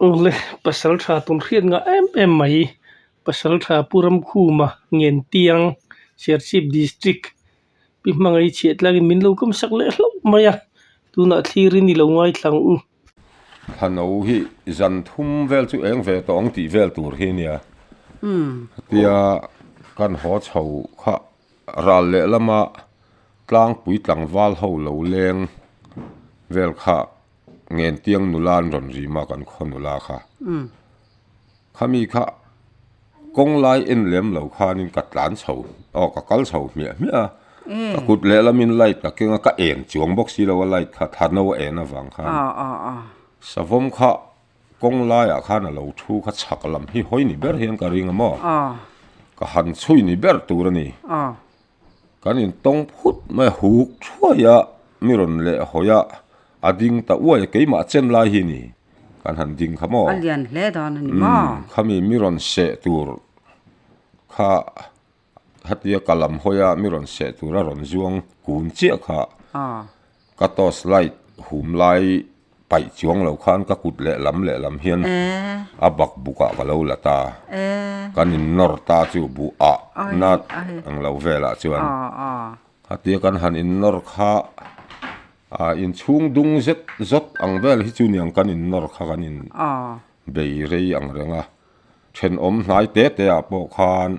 Awle pasaltha tun hriat ngah em em mai pasaltha Pu Ramkhuma Ngentiang Serchhip District pi hmangaih chhiah tlangin min lo kawm sak leh hlauh mai a tunah thlirin i lo ngaithla ang u. Thano hi zan thum vel chu eng ve tawh ang tih vel tur hi nia. Hetia kan haw chho kha ral leh lama tlangpui tlangval ho lo leng vel kha Ngentiang nula an rawn rim a kan khaw nula kha. Khami kha kawng lai en lem lo khanin ka tlan chho aw ka kal chho hmiah hmiah a. Ka kut lehlamin light ka keng a ka en chuang bawk si lo a light kha thano a en avang khan. Savawm kha kawng laiah khan a lo thu kha chhak lam hi hawi ni ber hian ka ring a maw. Ka han chhui ni ber tur a ni. Kan intawng phut mai a, huk thuai a, mi rawn leh hawi a, a ding ta uai a, keimah chen lai hi ni kan han ding kha maw? A lian hle dawn a ni maw? Umm, khami mi rawn seh tur kha hetia ka lam hawi a, mi rawn seh tur a rawn zuang kun chiah kha ka torch light hum lai Paih chuang lo khan ka kut lehlam lehlam hian a bak bukah ka lo la ta. Kan innawr ta chu buh ah na ang lo velah chuan khatia kan han innawr kha ah inchhung dung zet zawt ang vel hi chu niang kan innawr kha kan in bei rei ang reng a. Thenawm hnai te te ah pawh khan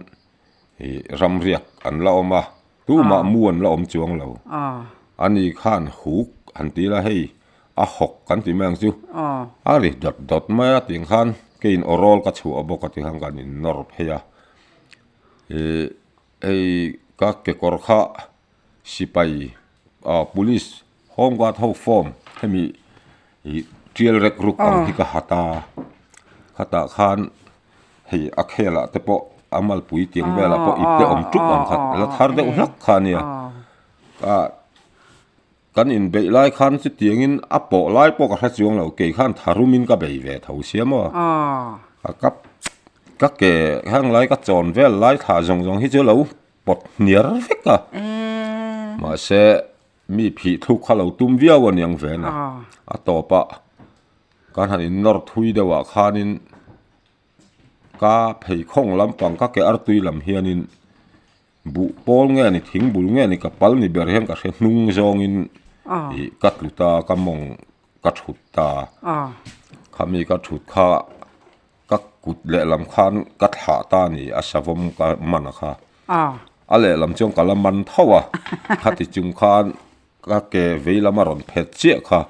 ih ramriak an la awm a, Tumah mu an la awm chuang lo. Ani khan huk han ti la hei a hawk kan ti mai ang chu. A ri dawt dawt mai a tih khan keiin aw rawl ka chhuah bawk a ti khan kan innawr phei a. Ih hei ka kekawr kha sipai ah police home guard ho form hemi ih tial rek ruk ang hi ka hat a. Khatah khan Hei a khelah te pawh a malpui tiang velah pawh ip te awm ṭup ang khat la thar deuh hlak kha a nia. Ah kan inbeih lai khan chutiangin a pawh lai pawh ka hre chuang lo kei khan tharumin ka bei ve tho sia maw. A ka ka ke heng lai ka chawn vel lai thla zawng zawng hi chu lo pawt hniar vek a. Mahse mi phih thluk kha lo tum viau a niang ven a. A tawpah kan han innawr thui deuhah khanin Ka pheikhawng lampang ka ke artui lam hianin buh pawl nge ni thing bul nge ni ka pal ni ber hian ka hre hnung zawngin ih ka tlu ta ka mawng ka thut ta khami ka thut kha ka kut lehlam khan ka thlah ta a ni a savawm ka man a kha a lehlam chuan ka la man tho a khati chung khan. Ka ke vei lam a rawn phet chiah kha.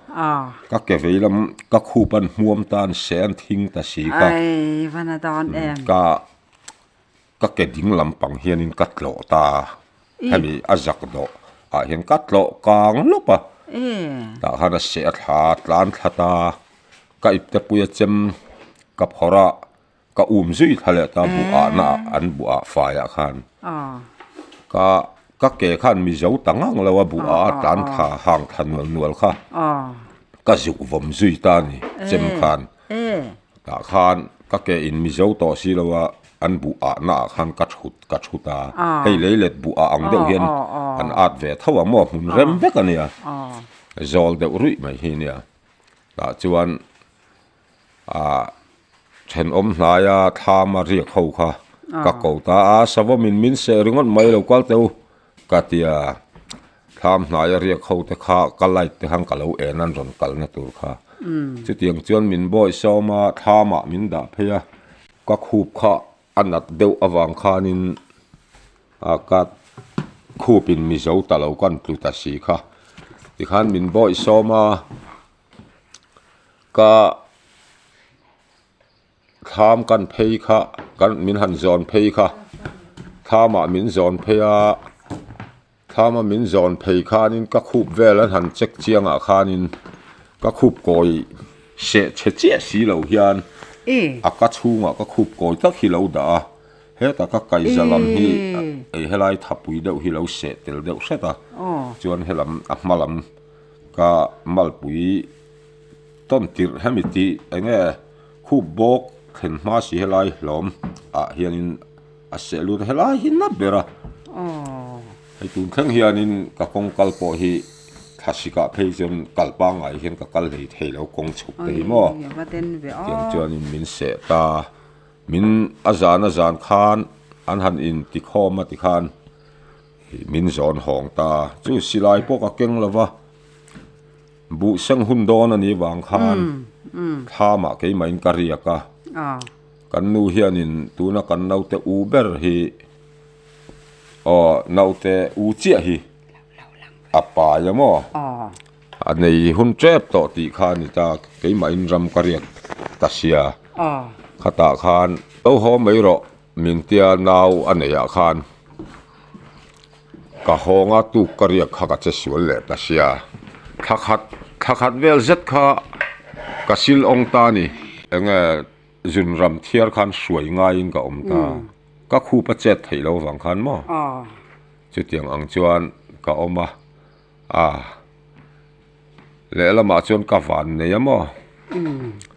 Ka ke vei lam ka khup an hmuam ta an seh an thing ta si kha. Ai van a dawn em. Ka ka ke ding lampang hianin ka tlawh ta a. Hemi a zak dawh ah hian ka tlawh kang lawp a. Tah khan a seh a thla tlan thla ta a. Ka ipte pui a chem ka phawrh a. Ka um zui thla leh ta buh ah na ah an buh ah fai ah khan ka ka ke khan mizo ta ngang lo a buh ah a tlan thla hang thla nual nual kha ka zuk vawm zui ta a ni chem khan tah khan ka ke in mizo tawh si lo a an buh ah na ah khan ka thut ka thu ta hei lei let buh ah ang deuh hian an at ve tho ang maw hmun rem vek a nia zawl deuh ruih mai hi nia tah chuan. Ah thenawm hnaia thlam a riak ho kha ka ko ta a savawmin min seh ringawt mai lo kal teh u ka ti a thlam hnaia riak ho te kha ka light te khan ka lo en an rawn kalna tur kha chutiang chuan min bawih sawm a thlamah min dah phei a ka khup kha a nat deuh avang khanin ah ka khupin mizo ta lo kan tlu ta si kha tikhan min bawih sawm a. Ka thlam kan phei kha kan min han zawn phei kha thlamah min zawn phei a thlama min zawn phei khanin ka khup vel an han check chiangah khanin ka khup kawi seh chhe chiah si lo hian a ka chhungah ka khup kawi tak hi lo dah a hetah ka kaihza lam hi ei helai thapui deuh hi lo seh tel deuh hret a chuan helam a hma lam. Ka malpui tawn tirh hemi tih eng nge khup bawk thlen hma si helai hlawm ah hianin a seh lut a helai hi na ber a hei tun thleng hianin ka kawng kal pawh hi. Thlasikah phei chuan kal pangngai hian ka kal hlei thei lo kawng chhuk te hi maw? Tiang chuanin min seh ta. Min a zan a zan khan an han intikhawm a tikhan min zawn hawng ta. Chu silai pawh ka keng lo va, buh seng hun dawn a nih vang khan thlamah keimahin ka riak a. Kan nu hianin tuna kan naute u ber hi aw naute u chiah hi a pai a maw? A nei hun tep tawh tih kha a ni ta, keimahin ram ka riak ta sia. Khatah khan lo haw mai rawh min tia nau a neih ah khan ka hawnga tuk ka riak kha ka che sual leh ta sia. Thla khat thla khat vel zet kha ka sil awng ta a ni. Enge zun ram thiar khan hruai ngaiin ka awm ta. Ka khup a chet theih loh avang khan maw? Chutiang ang chuan ka awm a, a lehlamah chuan ka van nei a maw?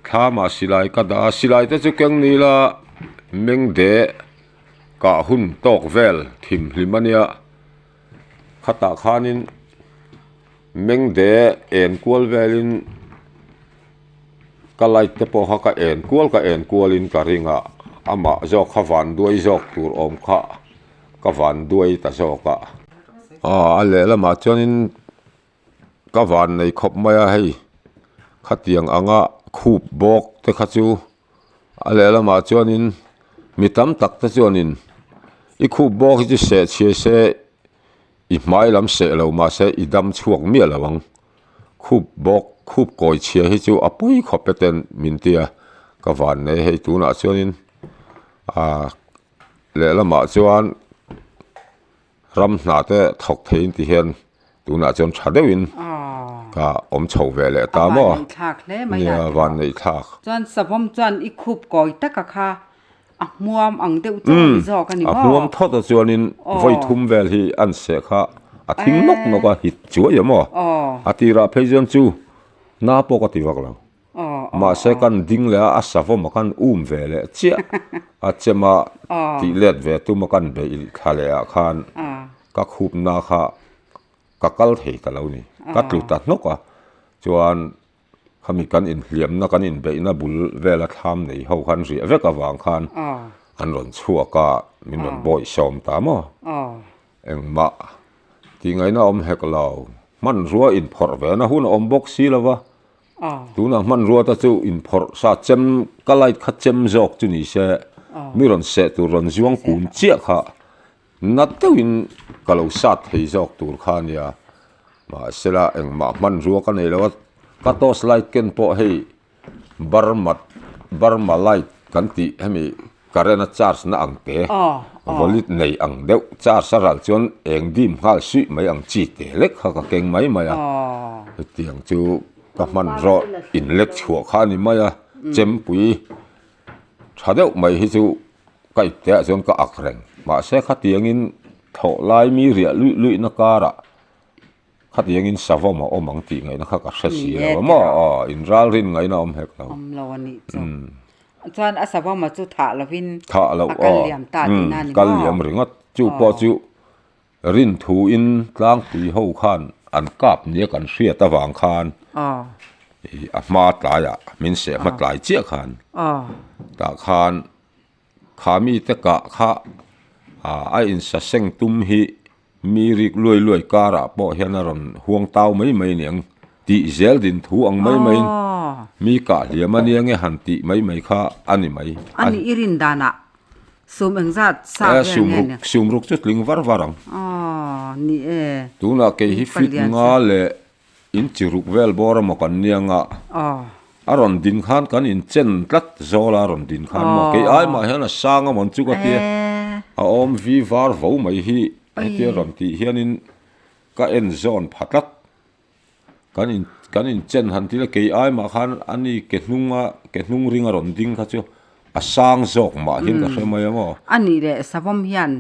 Thlamah silai ka dah a, silai te chu keng ni ila meng deh kah hun tawk vel thim hlim a nia, khatah khanin meng deh en kual velin Ka light te pawh kha ka en kual ka en kualin ka ring a, amah zawk kha van duai zawk tur awm kha ka van duai ta zawk a. Aw a lehlamah chuanin ka van nei khawp mai a hei khatiang anga khup bawk te kha chu a lehlamah chuanin mi tam tak te chuanin i khup bawk hi chu seh chhia se I hmai lam seh lo mahse i dam chhuak miah lo ang. Khup bawk, khup kawi chhia hi chu a pawi khawp e ten min ti a, ka van nei hei tunah chuanin ah lehlamah chuan ram hna te thawk theiin ti hian tunah chuan tha deuhin ka awm chho ve leh ta maw. A van neih thlak hle mai a. Nia, van neih thlak. Chuan savawm chuan i khup kawi taka kha A hmuam ang deuh chauh a ni zawk a ni maw? A hmuam thawt a chuanin vawi thum vel hi an seh kha a thing nawk nawk a, hit chuai a maw? A tirah phei chuan chu na pawh ka ti vak lo. Mahse kan ding leh a, a savawm a kan um ve leh chiah. A chem a tih let ve tum a kan beih thla leh ah khan ka khup na kha ka kal thei ta lo ni. Ka tlu ta hnawk a, chuan Khami kan inhliamna kan inbeihna bul vela thlam nei ho khan riah vek avang khan an rawn chhuak a, min rawn bawih sawm ta maw? Engmah tihngaihna awm hek lo, hmanrua inphawrh vena hun a awm bawk si lo va, tunah hmanrua te chu inphawrh sa chem ka light kha chem zawk chu ni se mi rawn seh tur rawn zuang kun chiah kha Na deuhin ka lo sat thei zawk tur kha a nia, mahsela engmah hmanrua ka nei lo a, ka torch light ken pawh hei Burma Burma light kan tih hemi current a charge na ang te voltage nei ang deuh charge a ral chuan eng dim nghal suih mai ang chi te lek kha ka keng mai mai a, hetiang chu ka hmanraw inlek chhuah kha a ni mai a, chempui tha deuh mai hi chu. Ka ipte ah chuan ka ak reng. Mahse khatiangin thawh lai mi riah luih luihna karah khatiangin savawm a awm ang tih ngaihna kha ka hre si lo a maw? Aw, inralrin ngaihna a awm hek lo. Awm lo a nih chu. Chuan a savawma chu thah lovin Thah loh a kal liam ta tihna a ni maw? Kal liam ringawt. Chu pawh chu Rinthuin tlangpui ho khan an kap nia kan hriat avang khan a hma tlaiah min seh hma tlai chiah khan tah khan kha mite kah kha a insaseng tum hi mi rik luai luai karah pawh hian a rawn huang tau mai mai aniang tih zel din thu ang mai maiin mi kah hliam ania nge han tih mai mai kha a ni mai. A nih i rin danah Sum engzat sa vel nge ni? Sum ruk chu tling var var ang. Aw, ni e. Tunah kei hi fit nga leh in chi ruk vel bawr emaw kan nia nga. Aw. A rawn din khan kan in chen tlat zawl a rawn din khan maw. Kei ai mah hian a sang amawn chu ka tia. A awm vi var vo mai hi hetia rawn tih hianin ka en zawn pha tlat. Kan in kan inchen han tila kei ai mah khan ani ke hnunga ke hnung ringa rawn ding kha chu a sang zawk mah hian ka hre mai ang aw. A nih leh savawm hian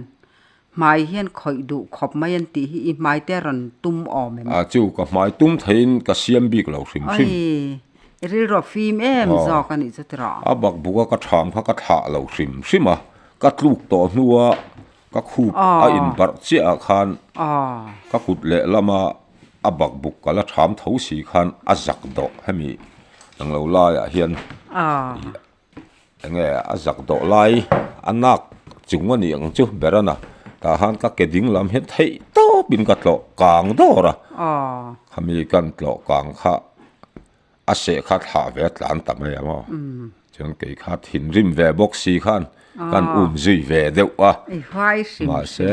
hmai hian khawih duh khawp mai an tih hi i hmai te rawn tum awm em? A chu ka hmai tum theiin ka siam bik lo hrim hrim. Oi i rilru a fim em zawk a nih chu tiraw? A bakbuk a ka tham kha ka thlah lo hrim hrim a, ka tluk tawh hnua ka khup a inbarh chiah ah khan ka kut lehlam a. A bakbuk ka la ṭham tho si khan a zak dawh hemi ang lo laiah hian eng nge a zak dawh lai a nak chung a nih ang chu ber a na tah khan ka ke ding lam hian theih tawpin ka tlawh kang dawr a khami kan tlawh kang kha A seh kha thlah ve a tlan ta mai ang aw. Chuan kei kha thinrim ve bawk si khan kan um zui ve deuh a. Mahse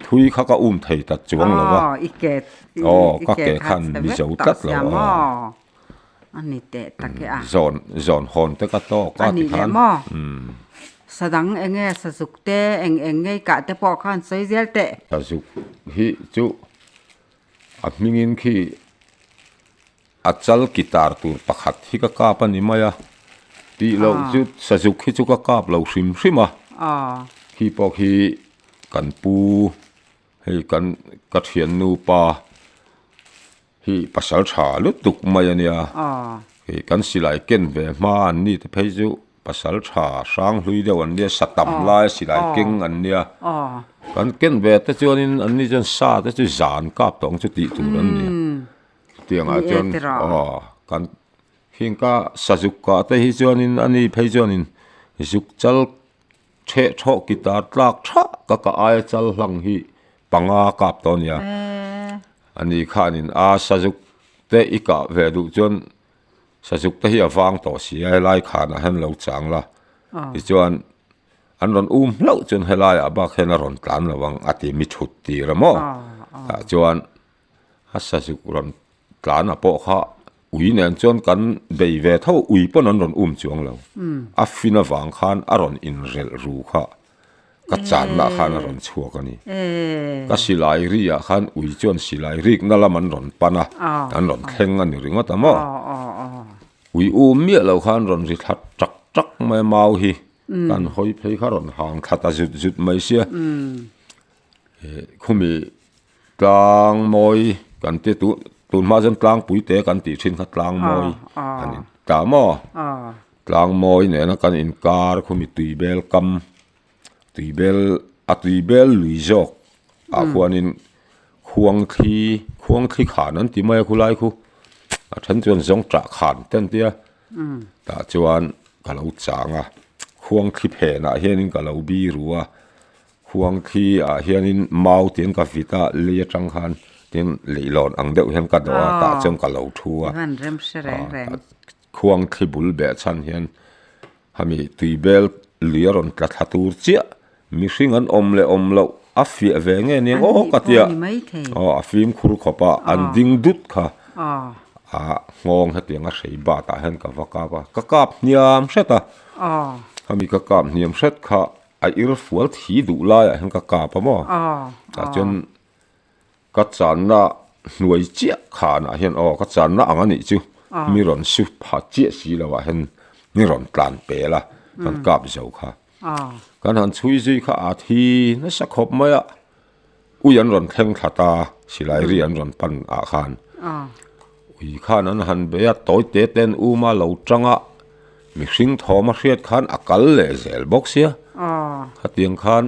thui kha ka um thei ta chuang lo a. Aw ka ke khan mi zo tlat lo a. Zawn zawn hawn te ka tawk a ti khan. Sadang eng nge sazuk te eng eng ngei kah te pawh khan sawi zel teh. Sazuk hi chu a hmingin khi A chal guitar tur pakhat hi ka kap a ni mai a, tih loh chu sazuk hi chu ka kap lo hrim hrim a, khi pawh khi kan pu hei kan ka thiannu pa hi pasal tha lutuk mai a nia, hei kan silai ken ve hma an ni te phei chu pasal tha hrang hlui deuh an nia, sa tam lai silai keng an nia, kan ken ve te chuanin an ni chuan sa te chu zan kap tawh ang chu tih tur an ni. Chutiangah chuan aw kan heng ka sazuk kah te hi chuanin a ni phei chuanin zuk chal theh thawh guitar tlak thah ka ka aia chal hlang hi panga kap tawh a nia. A ni khanin a sazuk te i kah ve duh chuan sazuk te hi a vang tawh si a helai khanah hian lo chang la tichuan an rawn um hlauh chuan helaiah bak hian a rawn tlan lo ang a ti mi thut tir a maw tah chuan. A sazuk rawn tlan a pawh kha ui nen chuan kan bei ve tho, ui pawn an rawn um chuang lo. A fin avang khan a rawn inrelh ru kha ka channa khan a rawn chhuak a ni. Ka silai ri ah khan ui chuan silai rikna lam an rawn pan a, an rawn thleng a ni ringawt a maw. Ui um miah lo khan rawn ri thla tak tak mai a mau hi kan hawi phei kha rawn hang thla ta zut zut mai sia. Khumi Tlang mawi kan ti tu tun hma chuan tlangpui te kan tih thin kha tlang mawi a ni ta maw tlang mawi nena kan inkar khumi tui bel kam tui bel a tui bel lui zawk ah khuanin khuang thli khuang thli khan an ti mai a khulai khu a then chuan zawng tah khan te an tia tah chuan ka lo chang a khuang thli phenah hianin ka lo biru a. Khuang khi ah hianin mau tiin ka vit a, lei atang khan tin leihlawn ang deuh hian ka dawh a, tah chuan ka lo thu a. Khuang thli bul beh chhan hian hemi tuibel lui a rawn tla thla tur chiah mihring an awm leh awm loh a fiah ve nge nia aw ka tia aw a fimkhur khawp a an ding dut kha a nghawng hetiang a hrei bat ah hian ka va kap a, ka kap hniam hret a, hemi ka kap hniam hret kha. A ir fual thi duh laiah hian ka kap a maw? Tah chuan ka channa hnuai chiah khanah hian aw ka channa ang a nih chu mi rawn su pha chiah si lo ah hian mi rawn tlan pel a kan kap zo kha. Kan han chhui zui kha a thi nasa khawp mai a, ui an rawn thleng thla ta silai ri an rawn pan ah khan. Ui khan an han bei a, tawi te te an um a, lo tang a, mihring thawm a hriat khan a kal leh zel bawk sia. Khatiang khan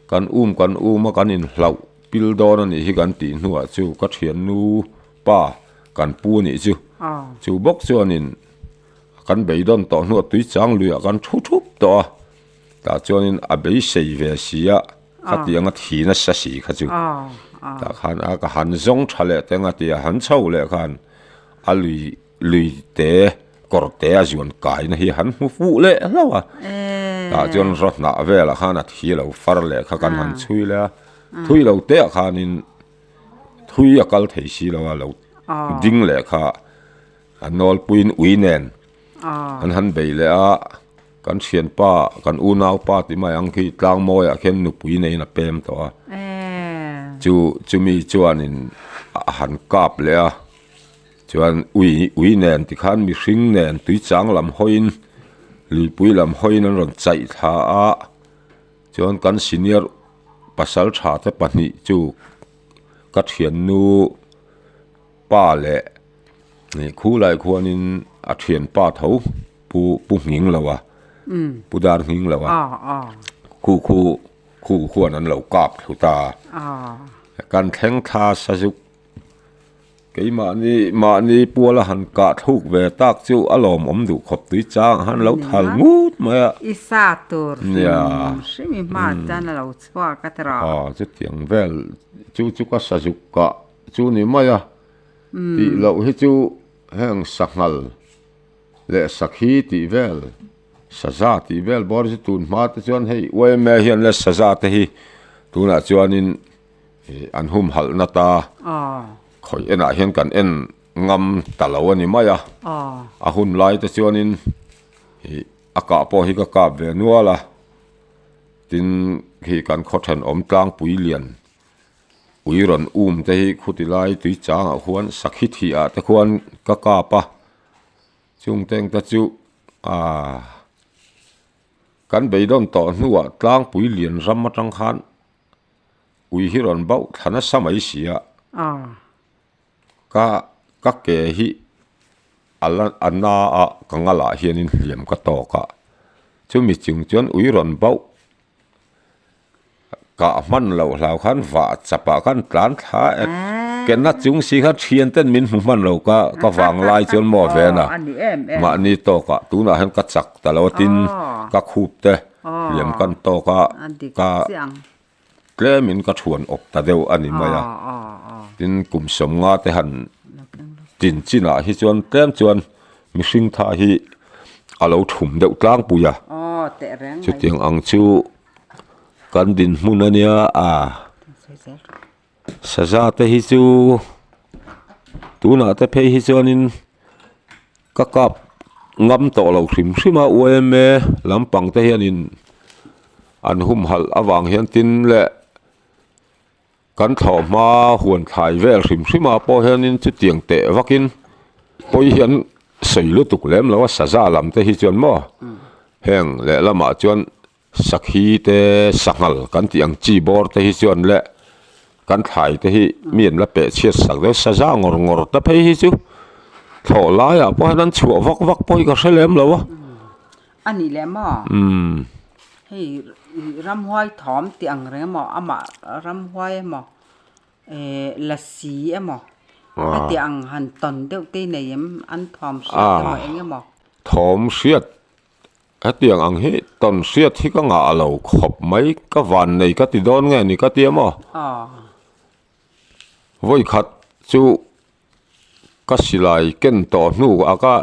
kan um kan um a, kan inhlauh pil dawn a nih hi kan tih hnuah chu ka thiannu pa kan pu a nih chu. Chu bawk chuanin kan beidawn tawh hnuah tui chang luiah kan thu thup tawh a, tah chuanin a beisei ve si a. Khatiang a thi nasa si kha chu tah khan a ka han zawng tha leh teng a tia han chho leh khan a lui lui te kawr te a zuan kai na hi han hmu fuh leh hlauh a tah chuan raw hnah velah khan a thi lo far leh kha kan han chhui leh a thui lo te ah khanin thui a kal thei si lo a lo ding leh kha a nawlpuiin ui nen an han bei leh a. Kan thianpa, kan unaupa ti mai ang khi Tlangmawiah khian nupui neiin a pem tawh a. Chu chumi chuanin a han kap leh a, chuan ui ui nen tikhan mihring nen tuichang lam hawiin luipui lam hawiin an rawn chaih thla a, chuan kan senior pasal tha te pahnih chu ka thiannu pa leh khulai khuanin a thianpa tho. Pu Pu Nghing lo a, Pu Dar Nghing lo a, khu khu khu khuan an lo kap thlu ta. Kan thleng thla sazuk. Keimahni mahni puala han kah thluk ve tak chu a lawmawm duh khawp tui chang a han lo thal ngut mai a. I sa tur hrim hrim i hma chuan a lo chhuak a tiraw. Aw chutiang vel chu chu ka sazuk kah chu ni mai a. Tih loh hi chu heng sanghal leh sakhi tih vel saza tih vel bawr chu tun hma te chuan hei yma hian le saza te hi tunah chuanin Ih an humhalh na ta khawi enah hian kan en ngam ta lo a ni mai a, a hun lai te chuanin ih a kah pawh hi ka kap ve nual a, tin khi kan khaw thenawm tlangpui lian ui rawn um te hi khuti lai tui changah khuan sakhi thih ah te khuan ka kap a, chung te ang te chu aaa kan beidawn tawh hnuah tlangpui lian ram atang khan. Ui hi rawn bauh thla nasa mai si a. Ka ka ke hi a la a na a ka ngalah hianin hliam ka tawk a. Chumi chung chuan ui rawn bauh kah hman loh hlau khan vah chapah khan tlan thla e. Ke na chung si khan thian ten min hmu hman lo ka ka vang lai chuan maw ven a. Mahni tawkah tunah hian ka chak ta lo a tin ka khup te. Hliam kan tawk a, ka tlemin ka thuan awp ta deuh a ni mai a. Tin, kum sawmnga te han tin chinah hi chuan tlem chuan mihring tha hi a lo thum deuh tlangpui a. Chutiang ang chu kan dinhmun a nia a. Saza te hi chu tunah te phei hi chuanin ka kap ngam tawh lo hrim hrim a yma lampang te hianin an humhalh avang hian tin leh kan thlawh hma huan thlai vel hrim hrim ah pawh hianin chutiang teh vakin pawi hi an sawi lutuk lem lo a saza lam te hi chuan maw heng lehlamah chuan. Sakhi te sanghal kan tih ang chi bawr te hi chuan leh kan thlai te hi mi an la peh chhiat sak deuh saza ngawr ngawr te phei hi chu thlawh laiah pawh hian an chhuah vak vak pawh hi ka hre lem lo a. A nih leh maw? Hei ramhuai thawm tih ang reng emaw amah ramhuai emaw eh lasi emaw hetiang ang han tawn deuh te hi nei em an thawm hriat emaw eng emaw? Thawm hriat Hetiang ang hi tawn hriat hi ka ngah lo khawp mai, ka van nei ka ti dawn nge ni ka ti a maw? Vawi khat chu ka silai ken tawh hnu ah ka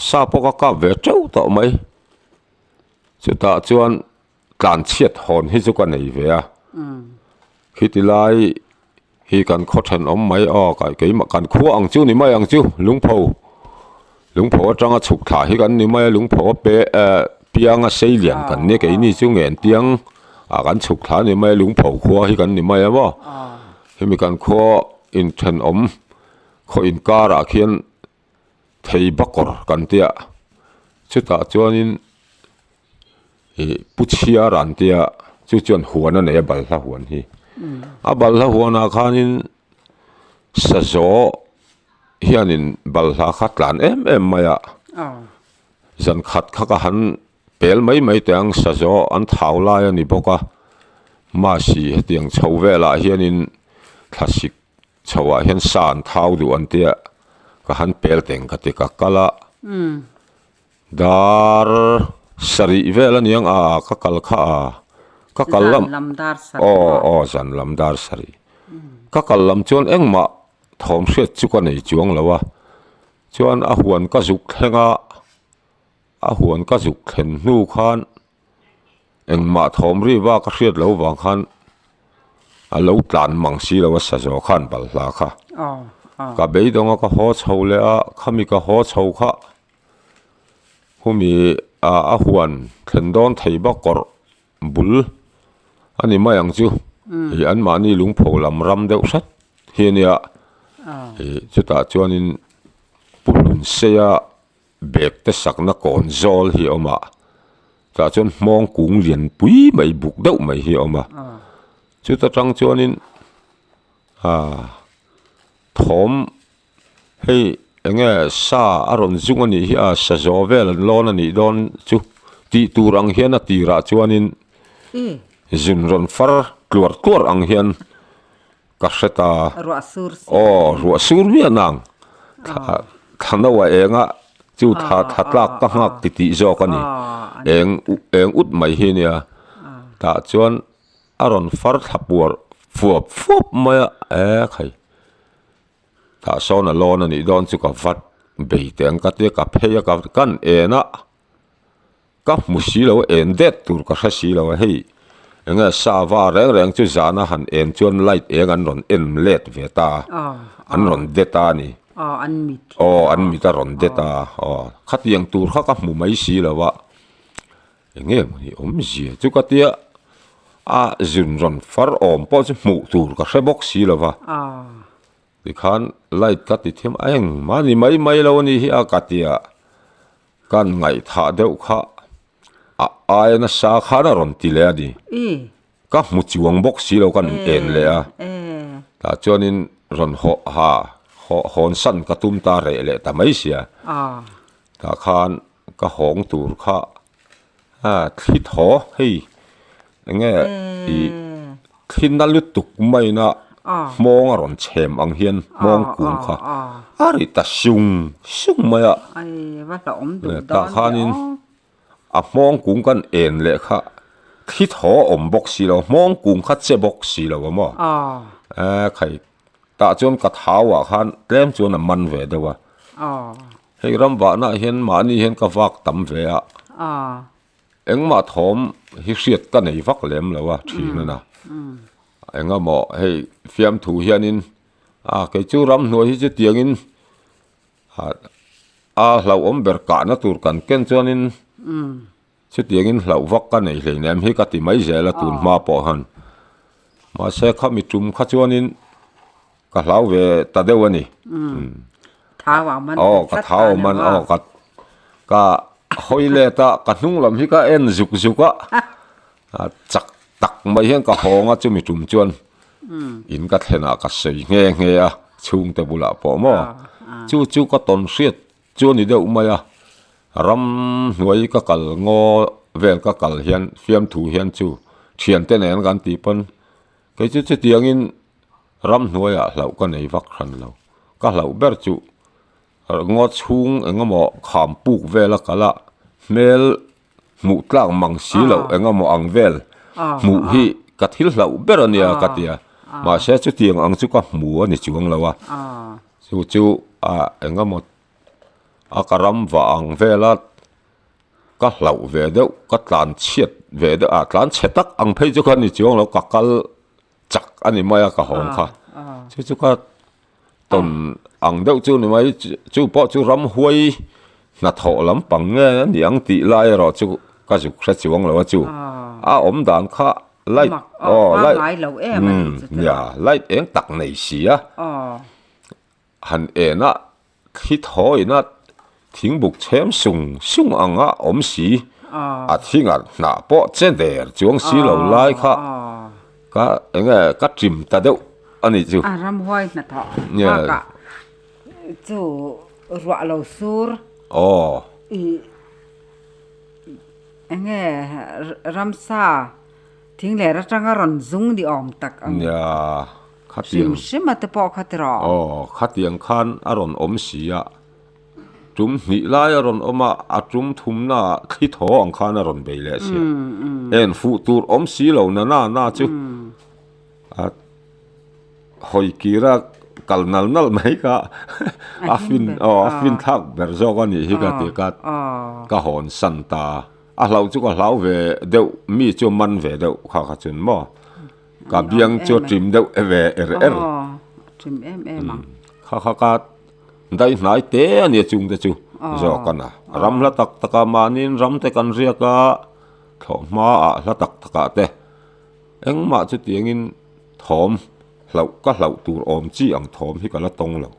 sa pawh ka kap ve teuh tawh mai, chutah chuan tlan chhiat hawn hi chu ka nei ve a, khiti lai Hi kan khaw thenawm mai aw kai keimah kan khua ang chu ni mai ang chu lungpho lungpho atanga chhuk thla hi kan ni mai a lungpho a pe eh pianga sei lian kan nia keini chu ngen piang ah kan chhuk thla a ni mai a lungpho khua hi kan ni mai a maw hemi kan khaw inthenawm khaw inkarah khian thei bakawr kan tia chutah chuanin Ih pu chhiar an tia chu chuan huan a nei a balhla huan hi a balhla huanah khanin sazaw hianin balhla kha tlan em em mai a zan khat kha ka han pel mai mai teh ang sazaw an thau lai a ni bawk a mahse hetiang chho velah hianin thlasik chho ah hian sa an thau duh an tia ka han pel teng ka ti ka kal a. Dar sarih vel a niang a ka kal kha a ka kal lam aw aw zan lam dar sarih ka kal lam chuan engmah thawm hriat chu ka nei chuang lo a chuan a huan ka zuk thleng a a huan ka zuk thlen hnu khan engmah thawm ri vak a hriat loh vang khan a lo tlan mang si lo a sazaw khan balhla kha ka beidawng a ka haw chho leh a khami ka haw chho kha. Humi ah a huan thlen dawn thei bak kawrh bul a ni mai ang chu ih anmahni lungpho lam ram deuh hret hi a nia ih chutah chuanin puhlun seia bag te sakna kawn zawl hi a awm a tah chuan hmawng kung lian pui mai buk deuh mai hi a awm a chuta tang chuanin ah thawm. Hei enge sa a rawn zung a nih hi a sa zawh vel an lawn a nih dawn chu tih tur ang hian a tirah chuanin zun rawn far tluar tluar ang hian. Ka hre ta. Ruah sur si. Aw, ruah sur miah nang. Thla thla no a eng a, chu thla thla tlak ka nghak ti tih zawk a ni. Eng eng ut mai hi nia. Tah chuan a rawn far thla puar fuap fuap mai a, e khai. Tah sawn a lawn a nih dawn chu ka vat bei teh ang ka tia ka phei a ka kan en a. Ka hmu si lo, en det tur ka hre si lo a, hei enge sava reng reng chu zana han en chuan light eng an rawn en let ve ta a, an rawn de ta a ni. Aw an mit a rawn de ta a, aw khatiang tur kha ka hmu mai si lo a, enge mawni awmzia chu ka tia a zun rawn far awm pawh chu hmuh tur ka hre bawk si lo va. Tikhan light ka ti thiam a engmah ni mai mai lo a ni hi a ka tia. Kan ngaihthah deuh kha a aia nasa khan a rawn ti leh a ni. Ka hmu chuang bawk si lo kan en leh a. Tah chuanin rawn haw ha haw hawn san ka tum ta reh leh ta mai sia. Tah khan ka hawng tur kha a thli thaw hei enge ih thli na lutuk maina hmawng a rawn chhem ang hian hmawng kung kha a ri ta sung sung mai a tah khanin a hmawng kung kan en leh kha thli thaw a awm bawk si lo hmawng kung kha che bawk si lo a maw khai tah chuan ka thau ah khan tlem chuan a man ve deuh a. Hei ram vahna ah hian mahni hian ka vak tam ve a, engmah thawm hi hriat ka nei vak lem lo a thin a na. Engemaw hei fiamthu hianin a kei chu ramhnuai hi chutiangin a hlauhawm ber kahna tur kan ken chuanin Chutiangin hlauh vak ka nei hleinem hi ka ti mai zel a tun hma pawh han. Mahse khami tum kha chuanin ka hlau ve ta deuh a ni. Thau a man Aw ka thau a man aw ka ka hawi let a ka hnung lam hi ka en zuk zuk a chak tak mai hian ka hawng a chumi tum chuan in ka thlenah ka sawi nghe nghe a chhungte bulah pawh maw chu chu ka tawn hriat Chu a ni deuh mai a, ram hnuai ka kal ngaw vel ka kal hian fiamthu hian chu thiante nen kan tih pawn kei chu chutiangin ram hnuaiah hlauh ka nei vak hran lo. Ka hlauh ber chu ngaw chhung eng emaw kham puk vel a kal a, hmel hmuh tlak mang si loh eng emaw ang vel hmuh hi ka thil hlauh ber a nia ka ti a, mahse chutiang ang chu ka hmu a ni chuang lo a. Chu chu a eng emaw a ka ram vah ang vela ka hlauh ve deuh ka tlan chhiat ve deuh ah tlan chhe tak ang phei chu kha ni chuang lo ka kal chak a ni mai a ka hawng kha chu chu ka tawn ang deuh chu ni mai chu pawh chu ramhuai hnathawh lampang nge a ni ang tih lai erawh chu ka zuk hre chuang lo a chu a awm dan kha light aw light nia light eng tak nei si a han en a thli thawiin a thingbuk chhem sung sung ang a awm si a thing a hnah pawh che der chuang si lo lai kha ka eng nge ka ṭim ta deuh a nih chu. A ramhuai hnathawh bakah chu ruah lo sur aw ih eng nge ramsa thing leh atanga rawn zung ni awm tak ang nia khatiang hrim hrim a te pawh kha ti rawh aw khatiang khan a rawn awm si a tum hnih lai a rawn awm a a tum thumna ah thli thaw ang khan a rawn bei leh si a en fuh tur awm si lo na na na chu a hawi kir a kal nal nal mai kha a fin aw a fin thlak ber zawk a nih hi ka ti ka ka hawn san ta a hlauh chu ka hlau ve deuh mi chu a man ve deuh kha kha chun maw ka biang chu a ṭim deuh ve er er kha kha ka daih hnai te a nia chung te chu zawk a na ram hla tak tak a mahniin ram te kan riak a thlawhhma ah hla tak tak ah te. Engmah chutiangin thawm hlauh ka hlauh tur awm chi ang thawm hi ka la tawng lo.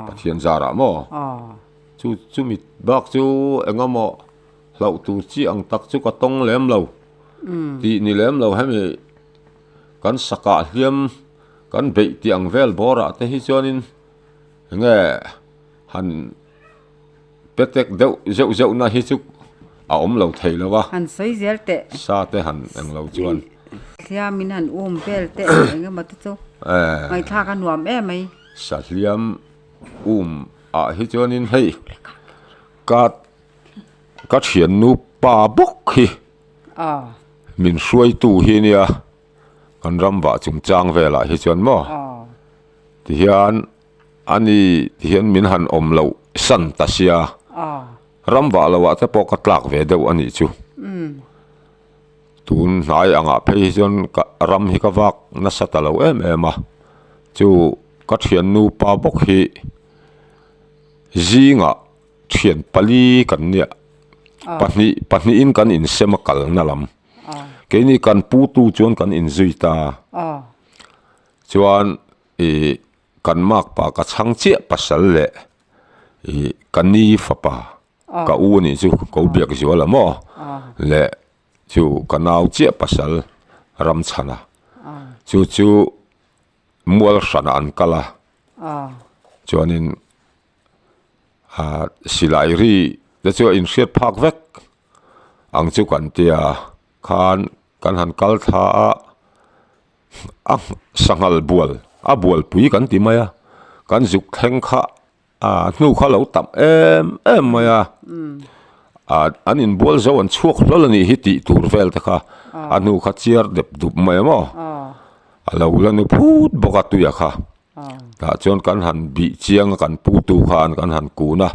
Pathian zarah maw? Chu chumi bak chu engemaw hlauh tur chi ang tak chu ka tawng lem lo tih ni lem lo hemi kan sakah hliam kan beih tih ang vel bawrah te hi chuanin enge han Petek deuh zeuh zeuh na hi chu a awm lo thei lo a. Han sawi zel teh. Sa te han eng lo chuan. Sahliam in han um vel te eng eng emaw te chu ngaihthlak a nuam em mai. Sahliam um ah hi chuanin hei ka ka thiannu pa bawk hi min hruaitu hi nia kan ram vah chungchang velah hi chuan maw tihian ani tihian min han awm loh san ta sia ram vah loh ah te pawh ka tlak ve deuh a nih chu. Tun hnai angah phei hi chuan ka ram hi ka vak nasa ta lo em em a, chu ka thiannu pa bawk hi zingah thian pali kan nia pahnih pahnihin kan insem a kalna lam keini kan putu chuan kan inzui ta chuan ih kan makpa ka chhang chiah pasal leh ih ka ni fapa. Ka u nih chu ko biak zual a maw? Le chu ka nau chiah pasal Ramchhana chu chu mual hranah an kal a, chuanin silai ri te chu a inhriat phak vek ang chu kan tia khan kan han kal thla a, a sanghal bual a bualpui kan ti mai a, kan zuk thleng kha. A hnu kha lo tam em em mai a, an inbual zo an chhuak hlawl a nih hi tih tur vel te kha a hnu kha chiar dep dup mai a maw, a lo la nu phut bawk a tuia kha, tah chuan kan han bih chiang a kan pu tu khan kan han kun a,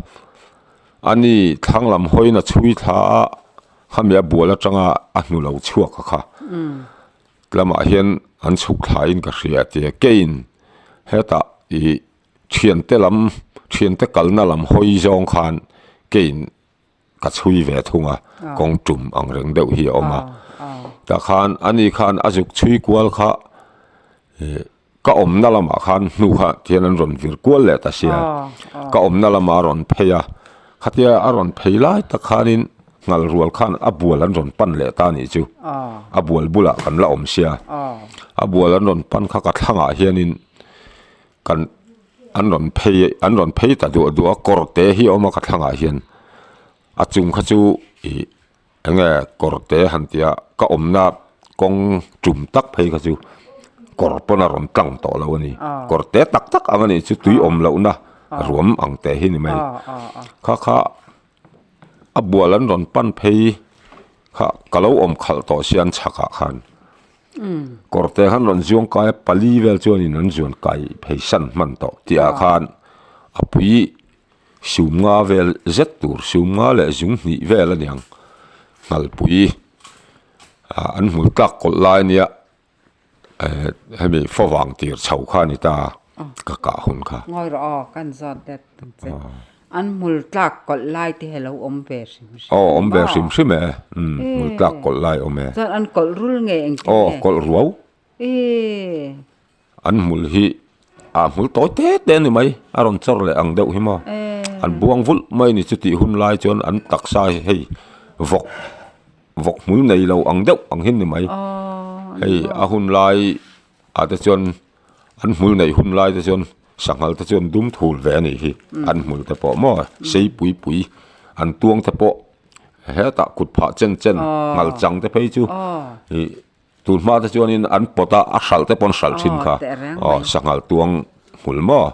ani thlang lam hawiin a chhui thla a, khami a bual atanga a hnu lo chhuak a kha lamah hian an chhuk thlaiin ka hria tia keiin hetah ih. Thiante lam, thiante kalna lam hawi zawng khan kein ka chhui ve thung a, kawng tum ang reng deuh hi a awm a. Tah khan ani khan a zuk chhui kual kha ih ka awmna lamah khan hnu kha tihian an rawn vir kual leh ta sia, ka awmna lamah a rawn phei a, khatia a rawn phei lai tak khanin nghal rual khan a bual an rawn pan leh ta a nih chu, a bual bulah kan la awm sia, a bual an rawn pan kha ka thlangah hianin. Kan an rawn phei an rawn phei ta duah duah a kawr te hi a awm a ka thlangah hian a chung kha chu ih eng nge kawr te han tih a ka awmna kawng tum tak phei kha chu kawr pawn a rawn tlang tawh lo a ni kawr te tak tak ang a nih chu tui awm lohna ruam ang te hi ni mai kha kha a bual an rawn pan phei kha ka lo awm khalh tawh sia an chhakah khan. Kawrte khan rawn zuang kai a, pali vel chuanin an zuan kai phei san hman tawh tihah khan a pui sum nga vel zet tur sum nga leh zung hnih vel a niang nghalpui ah an hmul tlak kawlh lai ania eh hemi favang tir chho kha a ni ta ka kah hun kha. Ngawi rawh aw kan zawt det ang che. An hmul tlak kawlh lai te hi a lo awm ve hrim hrim Aw awm ve hrim hrim e, umm hmul tlak kawlh lai awm e. Chuan an kawlh rul nge engtin nge? Aw kawlh ruau. An hmul hi ah hmul tawi te te a ni mai, a rawn chawr leh ang deuh hi maw. An buang vulh mai ni chutih hun lai chuan an taksa hi hei vawk vawk hmul nei lo ang deuh ang hi ni mai. Hei a hun lai ah te chuan An hmul neih hun lai te chuan sanghal te chuan dum thul ve a nih hi an hmul te pawh maw sei pui pui an tuang te pawh hetah kut phah chen chen nghal chang te phei chu ih tun hma te chuanin an pawt a a hralh te pawh an hralh thin kha aw sanghal tuang hmul maw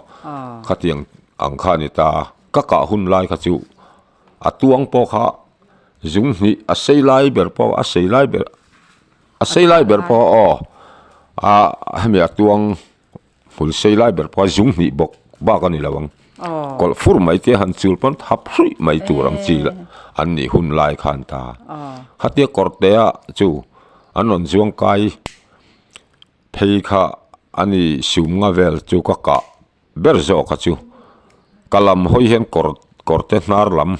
khatiang ang kha a ni ta ka kah hun lai kha chu a tuang pawh kha zung hnih a sei lai ber pawh a sei lai ber. A sei lai ber pawh aw a hemi a tuang hmul sei lai ber pawh a zung hnih bawk bak a ni lo ang kawlh fur mai te han chul pawn thap hruih mai tur ang chi lah an nih hun lai khan ta khatia kawr te ah chu an rawn zuang kai phei kha a ni sum nga vel chu ka kah ber zawk a chu ka lam hawi hian kawr kawr te hnar lam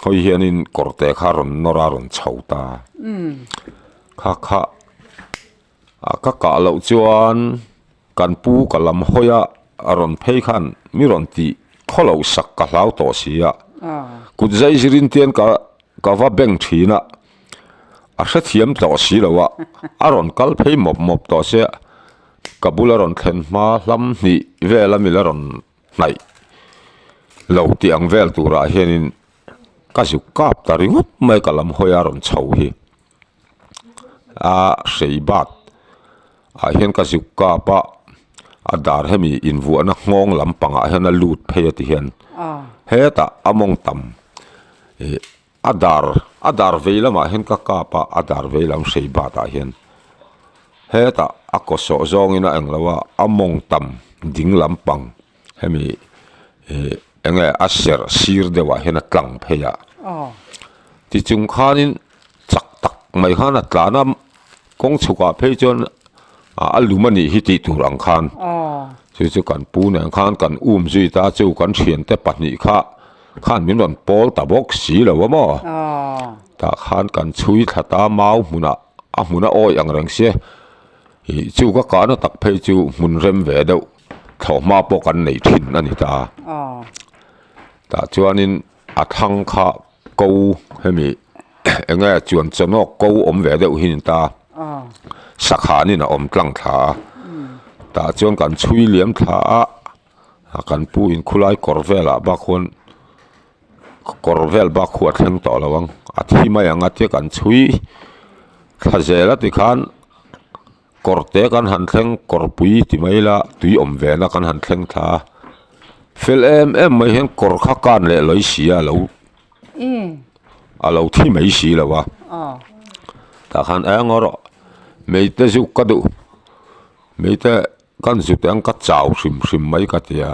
hawi hianin kawr te kha rawn nawr a rawn chho ta kha kha a ka kah loh chuan kan pu ka lam hawi a a rawn phei khan mi rawn tih khaw loh sak ka hlau tawh si a kut zai zirin tian ka ka va beng thin a a hrethiam tawh si lo a a rawn kal phei mawp mawp tawh sia. Ka bula rawn thlen hma hlam hnih vel a mila rawn hnaih lo tih ang vel turah hianin ka zuk kap ta ringawt mai ka lam hawi a rawn chho hi a hrei bat. Ah hian ka zuk kap a, a dar hemi invuahna nghawng lampangah hian a lut phei a ti hian hetah a mawng tam ih a dar a dar vei lamah hian ka kap a, a dar vei lam hrei bat ah hian hetah a kaw sawh zawngin a englo a, a mawng tam ding lampang hemi ih eng nge a serh sir deuh ah hian a tlang phei a tichung khanin chak tak mai khan a tlan a. Kawng chhukah phei chuan a lum a nih hi tih tur ang khan chu chu kan pu nen khan kan um zui ta chu kan thiante pahnih kha khan min rawn pawl ta bawk si lo a maw tah khan kan chhui thla ta mau hmunah a hmun a awi ang reng sia ih chu ka kahna tak phei chu hmun rem ve deuh thlawhhma pawh kan nei thin a ni ta tah chuanin a thlang kha ko hemi eng nge chuan chawnawk ko awm ve deuh hi a ni ta sakhanin a awm tlang thla a tah chuan kan chhui liam thla a kan pu in khulai kawr velah bak huan kawr vel bak khu a thleng tawh lo ang a thi mai ang a tia kan chhui thla zel a tikhan kawr te kan han thleng kawr pui ti mai ila tui awm ve na kan han thleng thla a fel em em mai hian kawr kha kan leh lawi si a lo a lo thi mai si lo a tah khan eng erawh meite zuk ka duh meite kan zut ang ka chau hrim hrim mai ka ti a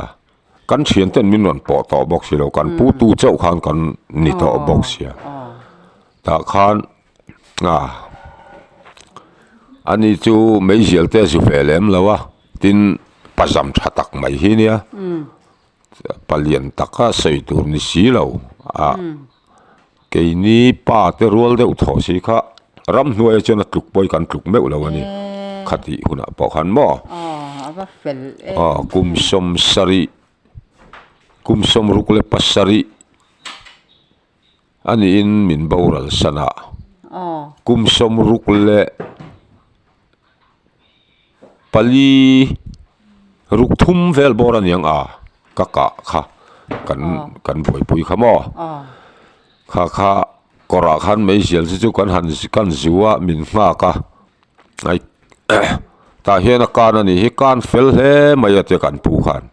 kan thian ten min rawn pawh tawh bawk si lo kan pu tu chauh khan kan ni tawh bawk sia tah khan a ani chu meizial te a zu ve lem lo a tin pazam tha tak mai hi nia palian taka sawi tur ni si lo a keini pa te rual deuh thawh si kha ramhnuai ah chuan a tluk pawh hi kan tluk meuh lo a ni khatih hunah pawh khan maw aw kum sawmsarih kum sawmruk leh pasarih. A niin min boral san a, kum sawmruk leh pali ruk thum vel bawr a niang a ka kah kha kan kan buaipui kha maw kha kha kawrah khan meizial chu chu kan han kan zu a min nghak a ai tah hian a kan a nih hi kan fel hle mai a tia kan pu khan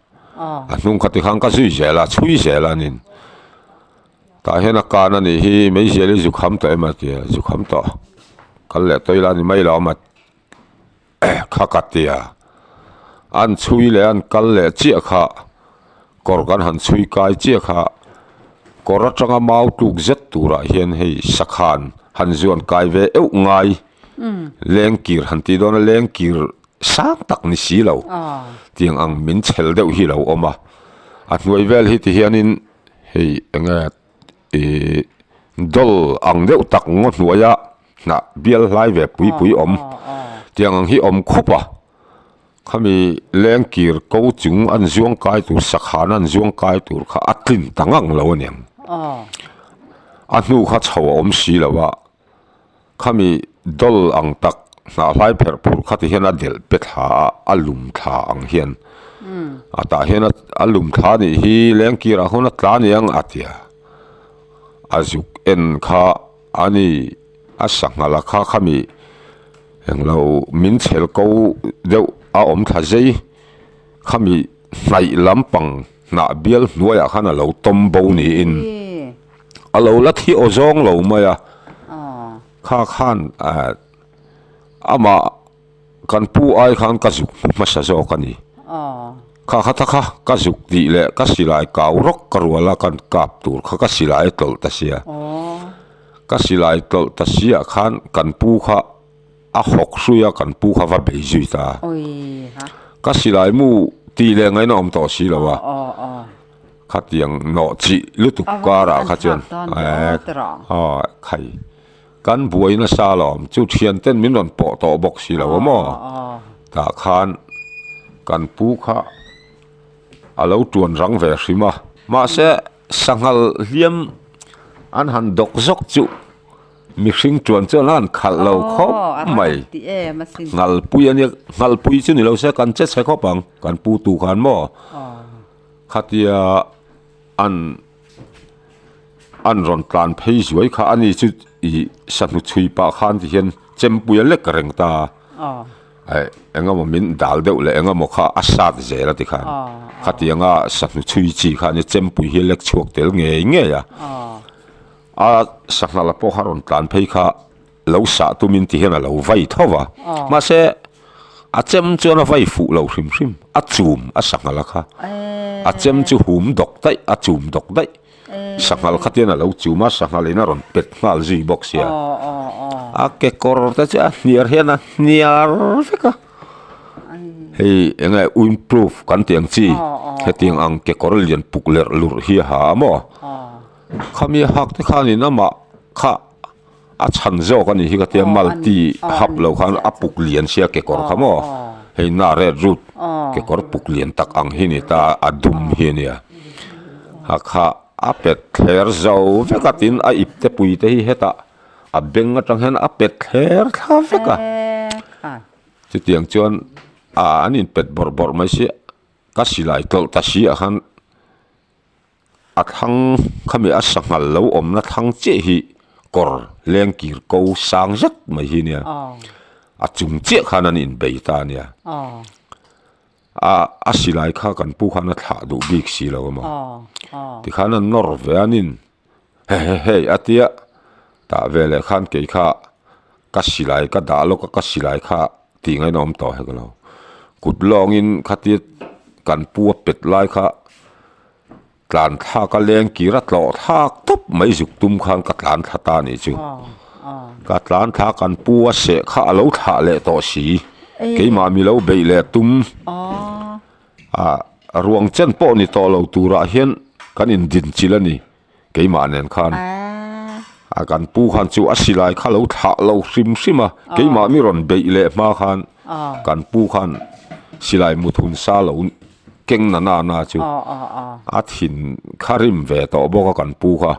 a hnung kha tikhan ka zui zel a chhui zel a nin. Tah hian a kan a nih hi meizial hi zu kham tawh em a ti a zu kham tawh kal leh tawih la ni mai lo a kha ka ti a an chhui leh an kal leh chiah kha kawr kan han chhui kai chiah kha kawr atanga mau tluk zet turah hian hei sakhan han zuan kai ve euh ngai lengkir han tih dawn a lengkir sang tak ni si lo tiang ang min chhel deuh hi a lo awm a a hnuai vel hi ti hianin. Hei enge ihh dawl ang deuh tak ngaw hnuaia hnah bial hlai ve pui pui awm tiang ang hi awm khup a khami lengkir ko chung an zuang kai tur sakhan an zuang kai tur kha a tlin ta ngang lo aniang a hnu kha chho a awm si lo a. Khami dawl ang tak hnah hlai pherh phurh kha ti hian a delh pe thla a, a lum thla ang hian a tah hian a lum thla anih hi lengkirah khawn a tla aniang a ti a, a zuk en kha a ni a sangha la kha khami englo min chhel ko deuh a awm thla zei khami hnaih lampang hnah bial hnuaiah khan a lo tawm bo niin. A lo la thi aw zawng lo mai a, kha khan amah kan pu ai khan ka zuk hmu hmasa zawk a ni. Kha kha ta kha ka zuk tih leh ka silai kau rawk ka rual a kan kap tur kha ka silai a tlawlh ta sia. Ka silai tlawlh ta siah khan kan pu kha a hawk hrui a kan pu kha va bei zui ta. Ka silai mu tih leh ngaihna awm tawh si lo a. Khatiang nawh chih lutuk karah kha chuan aw khai kan buai nasa alawm chu thian ten min rawn pawh tawh bawk si lo a maw tah khan kan pu kha a lo tuan rang ve hrim a mahse sanghal hliam an han dawk zawk chu mihring tuan chuan a han khalh lo khawp mai nghalpui a nia nghalpui chu ni lo se kan che chhe khawp ang kan pu tu khan maw. Khatia an an rawn tlan phei zuai kha ani chu ih sahnu chhui pah khan ti hian chempui a lek reng ta. Aih, engemaw min dal deuh leh engemaw kha a sat zel a tikhan. Khatianga sahnu chhui chi kha nia chempui hi a lek chhuak tel ngei ngei a. A sangha la pawh kha rawn tlan phei kha lo sah tumin ti hian a lo vai tho va. Mahse, a chem chuan a vai fuh lo hrim hrim, a chum a sangha la kha. A chem chu hum dawk daih, a chum dawk daih. Sanghal kha tian a lo chum a, sanghal in a rawn pet nghal zui bawk sia. A kekawr te chu a hniar hian a hniar vek a. Hei eng nge windproof kan tih ang chi hetiang ang kekawr lian puk lerh lurh hi a ha a maw. Khami a hak te khanin amah kha a chhan zawk a nih hi ka tia multi hap lo khan a puk lian sia kekawr kha maw hei na red root kekawr puk lian tak ang hi ni ta a dum hi a nia a kha a pet thler zo vek a tin a ip te pui te hi hetah a beng atang hian a pet thler thla vek a chutiang chuan ah an inpet bawrh bawrh mai sia ka silai tlawlh ta si ah khan. A thlang khami a sanghal lo awmna thlang chiah hi kawr leng kir ko sang zet mai hi nia a chung chiah khan an inbei ta a nia a a silai kha kan pu khan a thlah duh bik si lo a maw tikhan a nawr ve a nin he he hei a tia tah veleh khan kei kha ka silai ka dah lawk a ka silai kha tih ngaihna awm tawh hek lo kut lawngin khatia kan pu a pet lai kha. Tlan thlak a leng kir a tlawh thlak tawp mai zuk tum khan ka tlan thla ta nih chu. Ka tlan thla kan pu a seh kha a lo thlah leh tawh si. Keimah mi lo beih leh tum. Ah ruang chen pawh ni tawh lo turah hian kan indin chilh a ni keimah nen khan. A kan pu khan chu a silai kha lo thlah lo hrim hrim a keimah mi rawn beih leh hma khan kan pu khan silai muthun sa lo keng na na na chu a thin kha rim ve tawh bawk a kan pu kha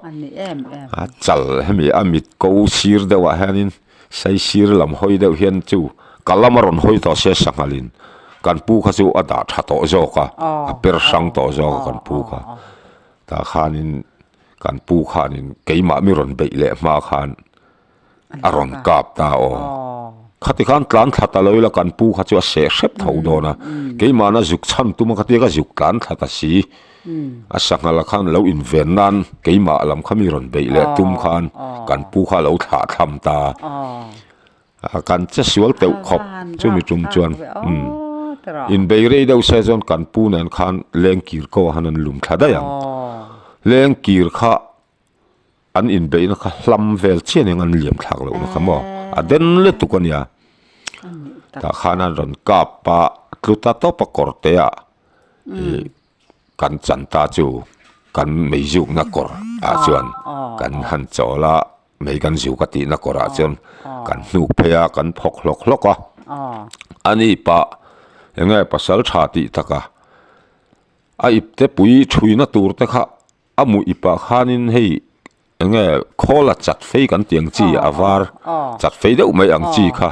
a chal hemi a mit ko sir deuh ah hianin sai sir lam hawi deuh hian chu ka lam a rawn hawi tawh sia sanghal in kan pu kha chu a dah tha tawh zawk a a per hrang tawh zawk a kan pu kha tah khanin kan pu khanin keimah mi rawn beih leh hma khan. a rawn kap ta aw. Khati khan tlan thla ta lo ila kan pu kha chu a seh hrep tho dawn a, keimahna zuk chhan tum a khatia ka zuk tlan thla ta si. A sanghal khan lo inven nan keimah lam kha mi rawn beih leh tum khan kan pu kha a lo thlah tham ta. Kan che sual teuh khawp chumi tum chuan umm inbei rei deuh se chuan kan pu nen khan lengkir ko ah khan an lum thla daih ang. Lengkir kha An inbeihna kha hlam vel chian eng an liam thlak lohna kha maw a den lutuk a nia. Tah khan an rawn kap a tlu ta tawp a kawr te ah ih kan chan ta chu kan mei zukna kawr ah chuan kan han chawl a mei kan zuk a tihna kawr ah chuan kan hnuk phei a kan phawk hlawk hlawk a. Ani pah eng nge pasal tha tih taka a ipte pui thuina tur te kha A mu ipah khanin hei eng nge khawl a chat fei kan tih ang chi a var chat fei deuh mai ang chi kha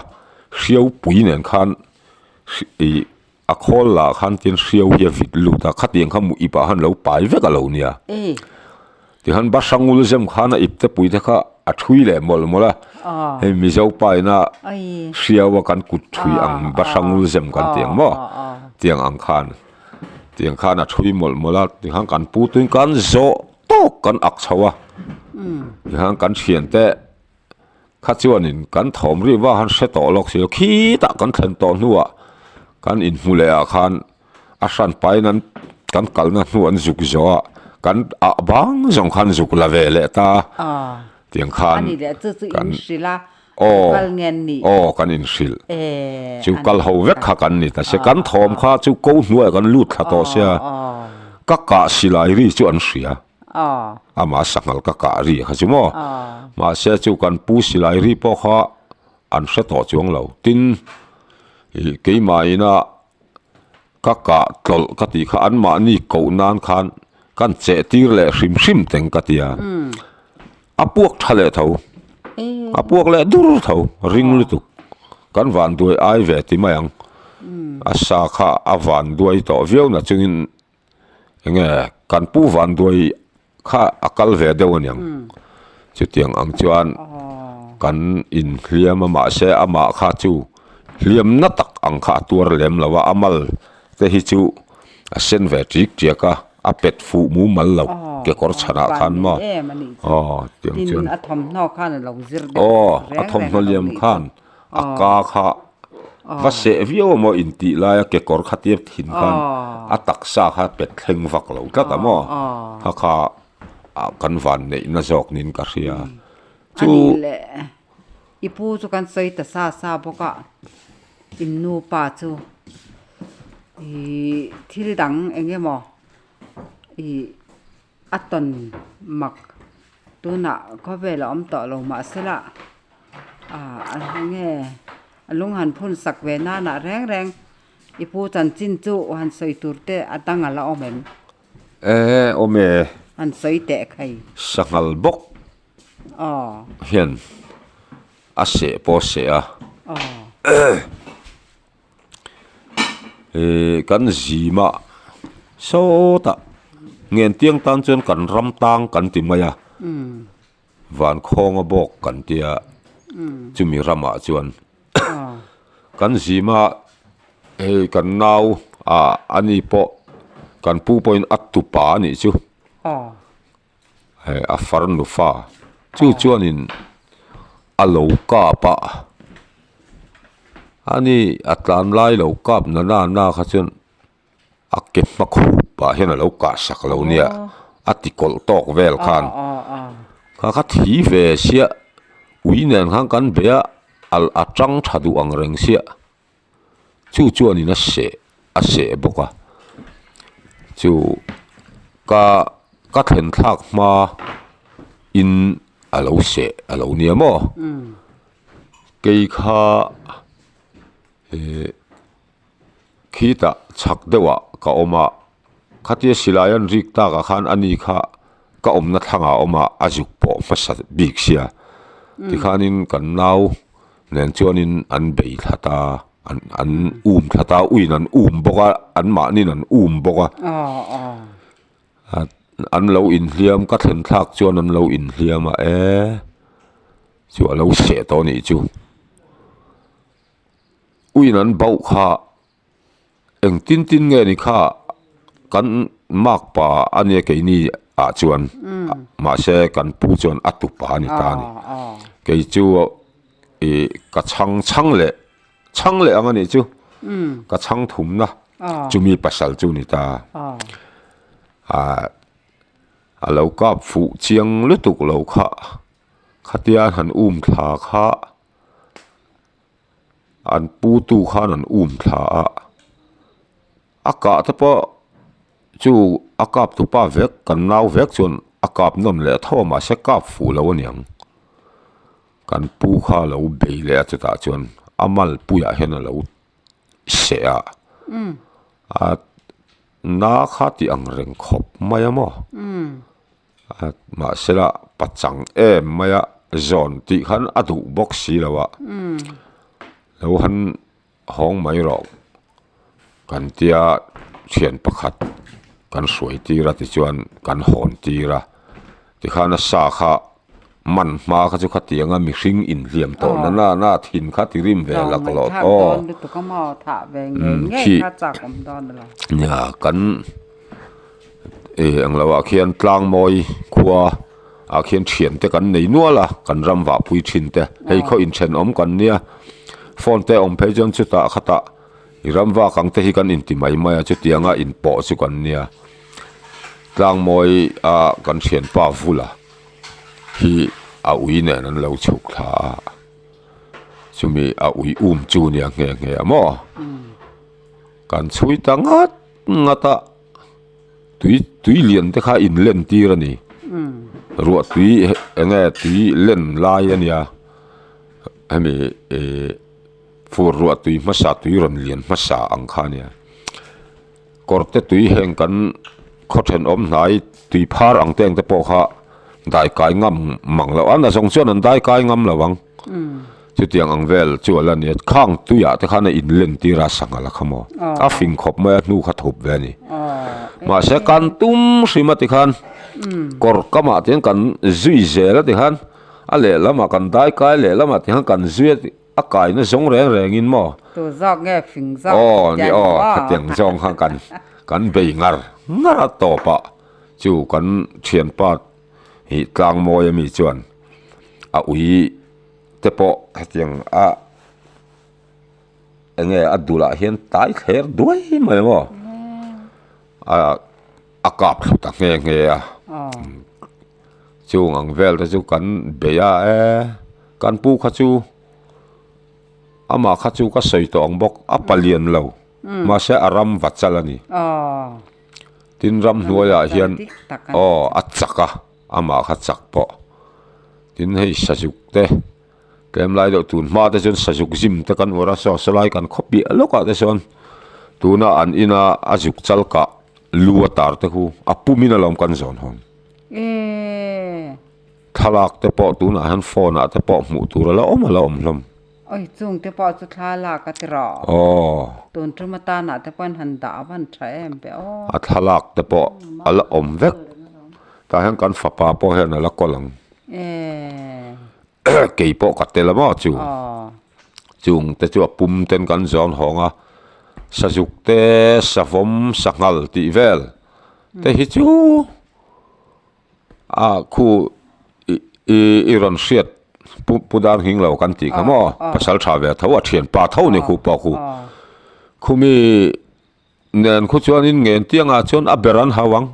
hriau pui nen khan ih a khawl lah khan tin hriau hi a vit lut a khatiang kha mu ipah khan lo pai vek a lo nia tikhan Bahrangul zem khan a ipte pui te kha a thui leh mawlh mawlh a hei Mizo pa ina hriau a kan kut thui ang Bahrangul zem kan tih ang maw tiang ang khan. Tiang khan a thui mawlh mawlh a, tikhan kan pu tuin kan zawh tawk kan ak chho a, tikhan kan thiante kha chuanin kan thawm ri vang han hre tawh lawk si lo, khitah kan thlen tawh hnuah kan inhmu leh ah khan a hran pahin an kan kalna hnu an zuk zawh a, kan ah bang zawng khan zuk la ve leh ta a, tiang khan kan. Aw, aw kan inhrilh. Chu kal ho vek kha kan ni ta sia, kan thawm kha chu ko hnuaiah kan lut thla tawh sia, ka kah silai ri chu an hria, amah sanghal ka kah ri kha chu maw, mahse chu kan pu silai ri pawh kha an hre tawh chuang lo, tin ih keimah ina ka kah tlawlh ka tih kha anmahni koh nan khan kan cheh tir leh hrim hrim teng ka ti a. A puak tha leh tho, a puak leh dur tho, ring lutuk. Kan van duai ai ve ti mai ang. A sa kha a van duai tawh viau na chungin eng nge kan pu van duai kha a kal ve deuh a niang. Chutiang ang chuan kan inhliam a mahse amah kha chu hliam na tak. ang kha a tuar lem lo a, a mal te hi chu a sen ve ṭik ṭiak a, a pet fuh mumal lo kekawr chhanah khan maw aw tiang chuan aw a thawmhnaw liam khan a ka kha va seh viau a maw intih laia kekawr kha tir thin khan a taksa kha pet thleng vak lo tlat a maw kha kha kan van neihna zawk niin ka hria chu. I pu chu kan sawi ta sa sa bawk a, in nupa chu ih thil dang eng emaw ih a tawn mak tunah khawvel a awm tawh lo mahsela ah eng nge a lung han phun sak ve nanah reng reng i pu chanchin chu han sawi tur te a dang a la awm em? E awm e. Han sawi teh khai. Sanghal bawk. Hian a seh pawh a seh a ih kan zim a sawtah ngentiang tan chuan kan ram tang kan ti mai a van khawnga bawk kan tia chumi ramah chuan kan zim a hei kan nau ah ani pawh kan pu pawhin a tupa a nih chu. Hei a farnu fa chu chuanin a lo kap a ani a tlan lai lo kap na na na kha chuan a ke hma khup ah hian a lo kah sak lo nia a ti kawlh tawk vel khan kha kha thi ve sia ui nen khan kan be a a tang tha duh ang reng sia. Chu chuanin a seh a seh bawk a chu ka ka thlen thlak hma in a lo seh a lo nia maw kei kha ih khitah chhak deuhah ka awm a khatia silai an rik takah khan ani kha ka awmna thlangah a awm a a zuk pawh hmasa bik sia tikhanin kan nau. Nen chuanin an bei thla ta, an an um thla ta, uiin an um bawk a, an mahniin an um bawk a. An lo inhliam, ka thlen thlak chuan an lo inhliam a, e chu a lo seh tawh a nih chu. Uiin an bauh kha Eng tin tin nge ni kha kan mark pa a nia keini ah chuan mahse kan pu chuan a tupa a ni ta a ni kei chu ih ka chhang chhang leh chhang leh ang a nih chu ka chhang thumna chumi pasal chu ni ta ah a lo kap fuh chiang lutuk lo kha khatia han um thla kha. An pu tu khan an um thla a, a kah te pawh chu a kap tu pa vek kan nau vek chuan a kap nawn leh tho a mahse kap fuh lo aniang kan pu kha a lo bei leh a chutah chuan a malpuiah hian a lo seh a a na kha tih ang reng khawp mai a maw. Mahsela pachang em mai a zawn tih khan a duh bawk si lo a, lo han hawng mai rawh kan tia thian pakhat kan hruai tir a tichuan kan hawn tir a, tikhan a sa kha man hma kha chu khatiang a mihring inhliam tawh na na na thin kha ti rim ve laklawh aw khi nia kan. Ih ang loh ah khian tlang mawi khua ah khian thian te kan nei nual a kan ram vah pui thin te hei khaw inthenawm kan nia phone te awm phei chuan chutah khatah i ram vak ang te hi kan inti mai mai a chutianga inpawh chu kan nia tlang mawi a kan thianpa vula hi a ui nen an lo chhuk thla a chumi a ui um chu nia nghe nghe a maw kan chhui ta ngat ngat a. Tui tui lian te kha in len tir a ni ruah tui eng nge tui len lai a nia hemi ih fur ruah tui hmasa tui rawn lian hmasa ang kha a nia kawr te tui heng kan khaw thenawm hnai tui phar ang te ang te pawh kha dai kai ngam mang loh a na zawng chuan an dai kai ngam lo ang. Chutiang ang vel chu a la nia, khang tuiah te khan a inlen tir a sangha la kha maw? A fing khawp mai a, hnu kha thup ve a ni. Mahse kan tum hrim a tikhan kawr kamah te hian kan zui zel a tikhan a lehlamah kan dai kai lehlamah te hian kan zui a. a kaina zawng reng rengin maw. Tu zawk nge fing zawk Aw ni aw khatiang zawng khan kan kan bei ngar ngar a tawpah chu kan thianpa hi tlangmawi ami chuan a ui te pawh hetiang a enge a dulah hian tai thler duai mai maw a a kap thlu ta nghe nghe a chung ang vel te chu kan bei a e kan pu kha chu amah kha chu ka sawi tawh ang bawk a palian lo mahse a ram va chal a ni tin ramhnuaiah hian aw a chak a amah kha chak pawh tin hei sazuk te. Tlem lai deuh tun hma te chuan sazuk zim te kan uar a, saw sawlai kan khaw piah lawkah te chuan tuna an ina a zuk chal kah lu a tar te khu a pumin alawm kan zawn hawn. Thlalak te pawh tunah hian phone ah te pawh hmuh tur a la awm a la awm hlawm. Oi chung te pawh chu thlalak a ti rawh. Aw. Tun tum atanah te pawhin han dah a van tha em be aw. A thlalak te pawh a la awm vek. Tah hian kan fapa pawh hian a la kawl ang. Kei pawh ka tel a maw chu chung te chu a pum ten kan zawn hawng a sazuk te savawm sanghal tih vel te hi chu a khu i rawn hriat pu dar nghing lo kan tih kha maw pasal tha ve tho a thianpa tho ni khu pawh khu khumi Nen khu chuanin ngen tiangah chuan a ber an hau ang.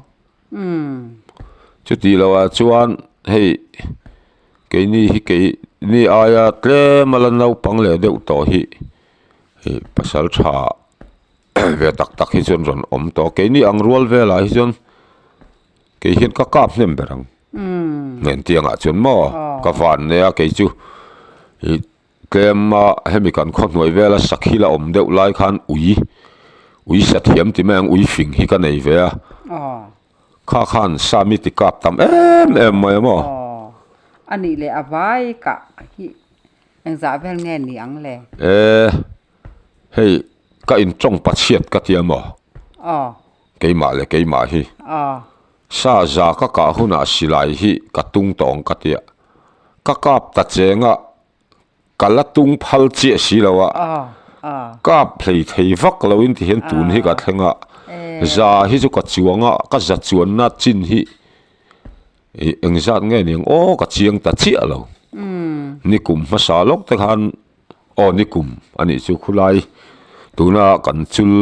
Chuti lohah chuan hei keini hi keini aia tlem a la naupang leh deuh tawh hi hei pasal tha ve tak tak hi chuan rawn awm tawh a. Keini ang rual velah hi chuan kei hian ka kap hnem ber ang. Ngen tiangah chuan maw ka van nia kei chu ih. Tlema hemi kan khaw hnuai vela sakhi la awm deuh lai khan ui ui sa thiam ti mai ang ui fing hi ka nei ve a kha khan sa mi ti kap tam em em mai a maw. A nih leh a vai kah hi engzah vel nge ni ang le? E hei ka intawng pachhiat ka tia maw? Keimah leh keimah hi. Sa za ka kah hunah silai hi ka tung tawng ka tia. Ka kap ta cheng a, ka la tung phal chiah si lo a, kap hlei thei vak lo in ti hian tun hi ka thleng a, za hi chu ka chuang a, ka za chuanna chin hi ih engzat nge niang aw ka chiang ta chiah lo. Nikum hmasa lawk te khan aw nikum a nih chu khulai tuna kan chul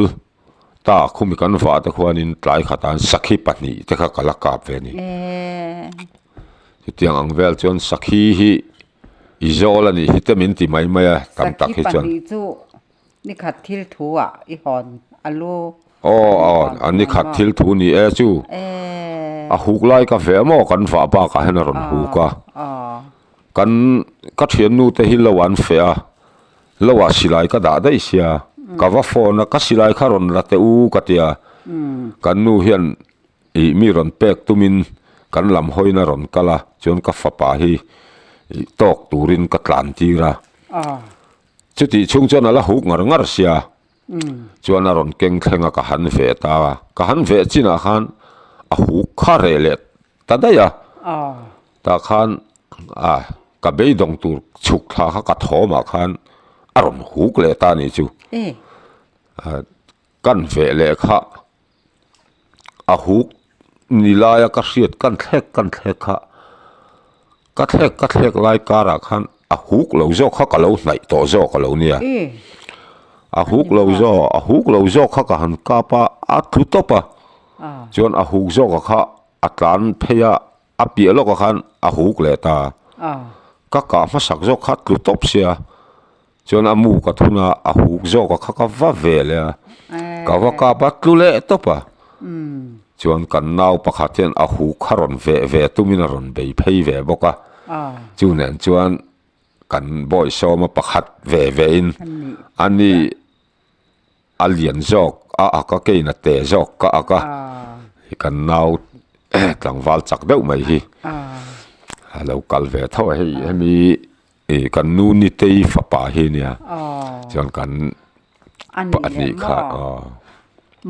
Ta khumi kan vah te khuanin tlai khatah sakhi pahnih te kha ka la kap ve a ni. Chutiang ang vel chuan sakhi hi i zawl a nih hi te min ti mai mai a tam tak hi chuan. Sakhi pahnih chu ni khat thil thu ah i hawn a lu. Aw aw a ni khat thil thu ni e chu. A huk lai ka ve maw kan vah bakah hian a rawn huk a. Kan ka thiannu te hi lo an feh a. Lo ah silai ka dah daih sia, ka va phone a, ka silai kha rawn la teh u ka ti a, kan nu hian ih mi rawn pek tumin kan lam hawiin a rawn kal a, chuan ka fapa hi ih tawk turin ka tlan tir a, chutih chhung chuan a la huk ngar ngar sia, chuan a rawn keng thleng a ka han veh ta a, ka han veh chinah khan a huk kha reh leh ta daih a, tah khan a ka beidawng tur chhuk thla kha ka thawmah khan a rawn huk leh ta a nih chu kan veh leh kha a huk ni laia ka hriat kan thlek kan thlek kha ka thlek ka thlek lai karah khan a huk lo zawk kha ka lo hnaih tawh zawk a lo nia a huk lo zawk a huk lo zawk kha ka han kap a a tlu tawp a chuan a huk zawk a kha a tlan phei a a piah lawkah khan a huk leh ta ka kah hmasak zawk kha a tlu tawp sia chuan a mu ka thun a a huk zawk a kha ka va ve leh a ka va kap a tlu leh tawp a chuan kan nau pakhat hian a huk kha rawn veh ve tumin a rawn bei phei ve bawk a chu nen chuan kan bawihsawma pakhat ve ve in a ni. A lian zawk a ak a kein a te zawk ka ak a kan nau tlangval chak deuh mai hi a lo kal ve tho a hei hemi ih kan nu nitei fapa hi ania chuan kan pahnih kha aw.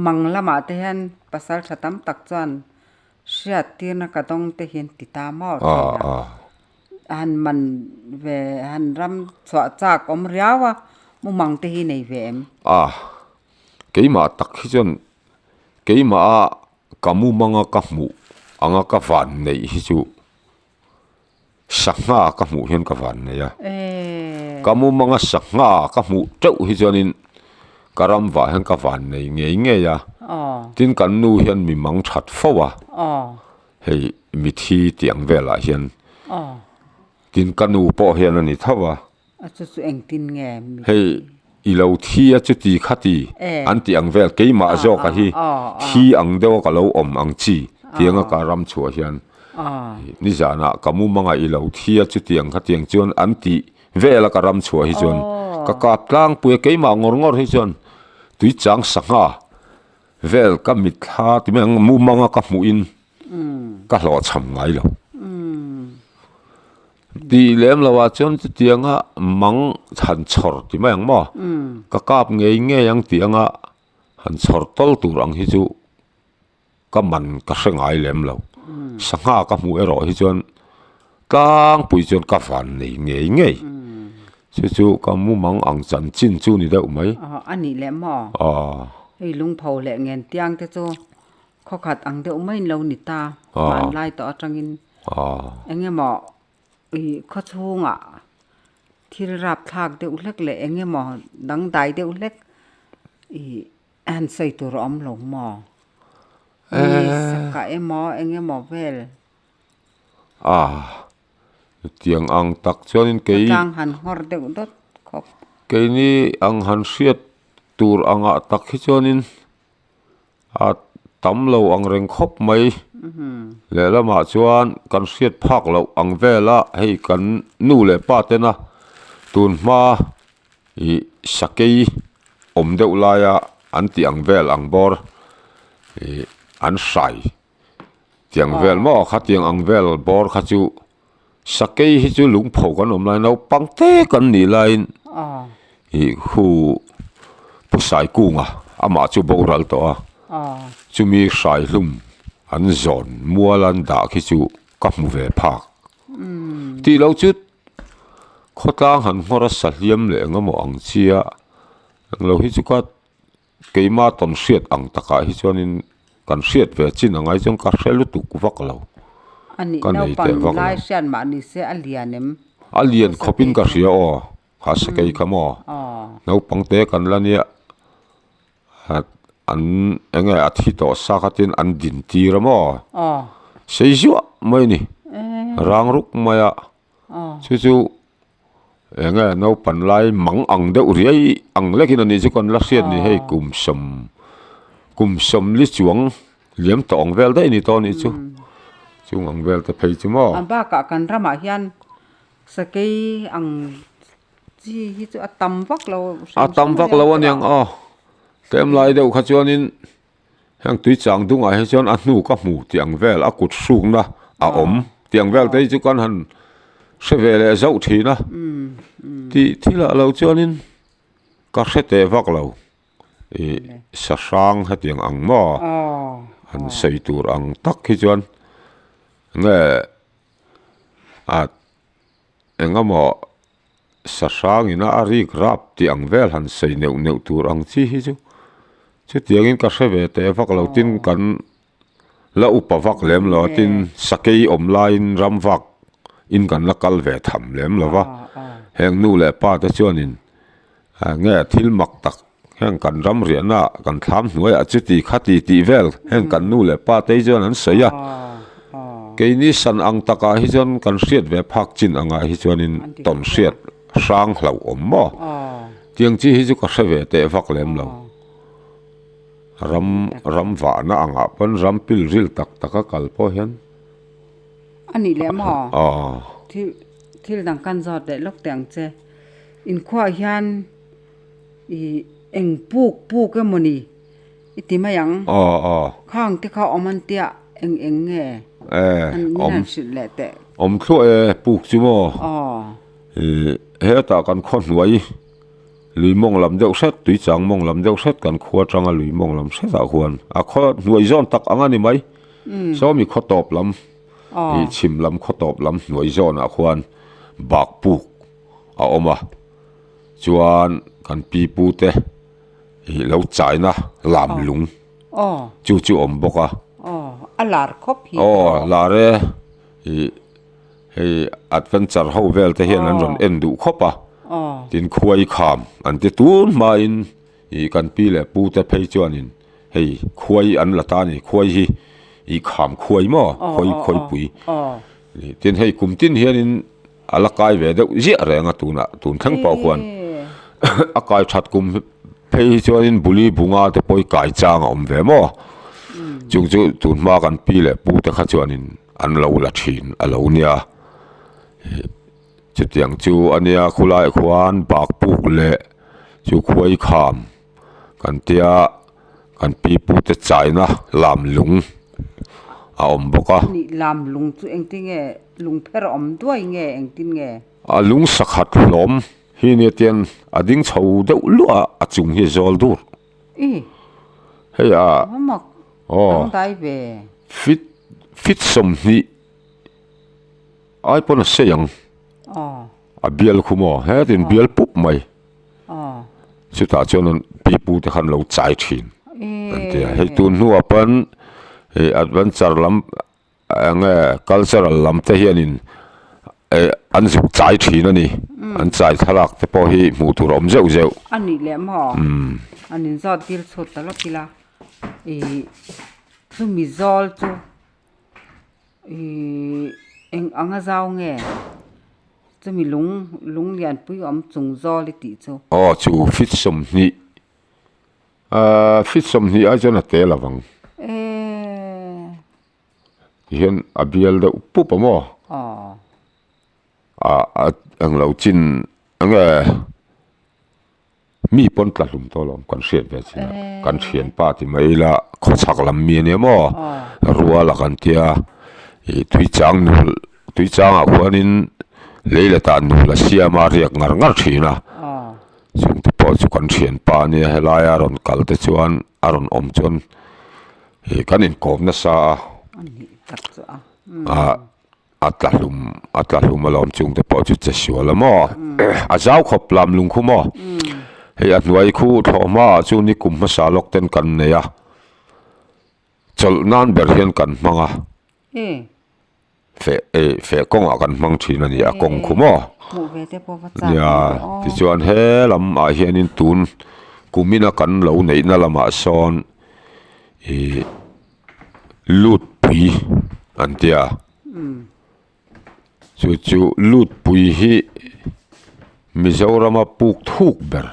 Mang lamah te hian pasal tha tam tak chuan hriat tirna ka dawng te hian ti ta maw thin a. han man ve han ram chhuah chak awm riau a mumang te hi nei ve em? A, keimah tak hi chuan keimah a ka mumanga ka hmuh anga ka van neih hi chu Sangha ka hmuh hian ka van nei a. Ka mumanga sangha ka hmuh teuh hi chuanin ka ram vah hian ka van nei ngei ngei a. Tin kan nu hian mi mang that fo a. Hei mithi tih ang velah hian. Tin ka nu pawh hian a ni tho a. A chu chu engtin nge mi Hei i lo thi a chuti khati an tih ang vel keimah zawk a hi thi ang deuh a ka lo awm ang chi tiang a ka ram chhuah hian nizanah ka mumanga i lo thi a chutiang khatiang chuan an tih vel a ka ram chhuah hi chuan ka kap tlangpui a keimah ngawr ngawr hi chuan tui chang sangha vel ka mitthla ti mai ang mumanga ka hmuh in ka hlawhchham ngai lo. Tih lem lo ah chuan chutianga mang han chhawr ti mai ang maw? Ka kap ngei ngei ang tih anga han chhawr tawl tur ang hi chu ka man ka hre ngai lem lo. Sangha ka hmuh erawh hi chuan tlangpui chuan ka van nei ngei ngei. Chu chu ka mumang ang chanchin chu ni deuh mai. A nih leh maw? Hei lungpho leh ngen tiang te chu Khawkhat ang deuh maiin lo ni ta, hmanlai tawh atangin eng emaw ih khaw chhungah thil rap thlak deuh hlek leh eng emaw dangdai deuh hlek ih han sawi tur a awm lo maw? Mi saka emaw eng emaw vel. A, tiang ang tak chuanin kei. Khawtlang han nghawr deuh dawt khawp. Keini ang han hriat tur angah tak hi chuanin. A tam lo ang reng khawp mai. Lehlamah chuan kan hriat phak loh ang vela hei kan nu leh pa tena tun hma ih sakei awm deuh laia an tih ang vel ang bawr ih an hrai tiang vel maw khatiang ang vel bawr kha chu sakei hi chu lungpho kan awm lai naupang te kan nih laiin ih khu pu Saikunga amah chu boral tawh a chumi hrai hlum an zawn mual an dah khi chu ka hmu ve phak tih loh chu khawtlang han nghawr a sa hliam leh eng emaw ang chia englo hi chu ka Keima tawn hriat ang takah hi chuanin kan hriat ve chin angai chuan ka hre lutuk vak lo. A nih Ka nei teh naupang vak lo. lai hriat mah ni se a lian em? A lian khawpin ka hria aw, kha sakei kha maw? Naupang te kan la nia, an eng nge a thi tawh sa kha tin an din tir a maw? Sei zuah mai a ni, rang ruk mai a. Chu chu eng nge naupan lai mang ang deuh riai ang lekin a nih chu kan la hriat ni hei kum sawm kum sawm li chuang liam tawh ang vel daih a ni tawh a nih chu chung ang vel te phei chu maw. A bakah kan ramah hian sakei ang chi hi chu a tam vak lo a tam vak lo a niang aw tlem lai deuh kha chuanin Heng tui chang dungah hi chuan a hnu ka hmu tih ang vel a kut hrukna a awm tih ang vel te hi chu kan han hre ve leh zauh thin a tih thil ah lo chuanin ka hre teh vak lo ih sahrang hetiang ang maw han sawi tur ang tak hi chuan nge a Eng emaw sahrangin a rik rap tih ang vel han sawi neuh neuh tur ang chi hi chu chutiangin ka hre ve teh vak lo tin kan la upa vak lem lo a tin sakei awm laiin ram vak in kan la kal ve tham lem lo va heng nu leh pa te chuanin nge thil mak tak heng kan ram riahna kan thlam hnuaiah chuti khati tih vel heng kan nu leh pa te hi chuan an sawi a keini san ang takah hi chuan kan hriat ve phak chin angah hi chuanin tawn hriat hrang hlauh awm maw tiang chi hi chu ka hre ve teh vak lem lo ram ram vahna angah pawn ram pil ril tak taka kal pawh hian a nih leh maw thil thil dang kan zawt leh lawk teh ang che inkhuah hian. Ih eng puk puk emawni i ti mai ang. Aw aw. Khang te kha awm an tia eng eng nge? Eh awm. Min han hrilh leh teh. Awm thluah e puk chu maw? Aw. Ih hetah kan khaw hnuai lui mawng lam deuh hret tui chang mawng lam deuh hret kan khua atanga lui mawng lam hretah khuan a khaw hnuai zawn tak ang a ni mai. Sawmi khaw tawp lam ih chhim lam khaw tawp lam hnuai zawnah khuan. Bakpuk a awm a, chuan kan pi pu te ih lo chaina lam lung chu chu awm bawk a. A lar khawp hi. Aw lar e ih hei adventure ho vel te hian an rawn en duh khawp a, tin khuai kham an ti tun hmain ih kan pi leh pu te phei chuanin hei khuai an la ta a ni, khuai hi ih kham khuai maw khuai khuaipui tin hei kum tin hianin a la kai ve deuh ziah reng a tunah tun thleng pawh khuan a kai that kum phei hi chuanin buli bunga te pawh hi kai chang a awm ve maw chung chu tun hma kan pi leh pu te kha chuanin an lo la thin a lo nia chutiang chu a nia khulaiah khuan bak puk leh chu khuai kham kan tia kan pi pu te chaina lam lung a awm bawk a. Nih lam lung chu engtin nge lung pher a awm duai nge engtin nge? A lung sakhat hlawm hi nia tian a ding chho deuh luah a, a chung hi a zawl dur. I. Hei a. Mak. Aw. Dangdai ve. Fit fit 20 ai pawn a sei ang. Aw. A bial khu maw hetin bial pup mai. Chutah chuan an pipu te khan lo chai thin an ti a, hei tun hnuah pawn ih adventure lam eng nge cultural lam te hianin eh an zuk chai thin a ni, an chai thlalak te pawh hi hmuh tur a awm zeuh zeuh. A nih leh maw? An inzawt dil chhut ta lawk ila ih chumi zawl chu. Ihh eng anga zau nge chumi lung lung lianpui awm chung zawl i tih chu. Aw chu fit 20 ahh fit 20 ai chuan a tel avang. Eee. Tihian a bial deuh pup a maw? Aw. Ah a englo chin enge. Mi pawn tla hlum tawh lo kan hriat ve chin a, kan thianpa ti mai ila khawchhak lam mi ania maw rual a kan tia ih tui chang nul tui changah khuanin lei la tah nul a siam a riak ngar ngar thin a chung te pawh chu kan thianpa ania helaia rawn kal te chuan a rawn awm chuan ih kan inkawm nasa a ah. A tla hlum a tla hlum alawm chung te pawh chu che sual a maw a zau khawp lam lung khu maw hei a hnuai khu thlawh hma ah chu ni kum hmasa lawk ten kan nei a chawlh nan ber hian kan hmang a feh eh feh kawngah kan hmang thin a ni a kawng khu maw nia tichuan he lam ah hianin tun kumina kan lo neihna lamah sawn ih. Lutpui an ti a, chu chu lutpui hi Mizorama puk thuk ber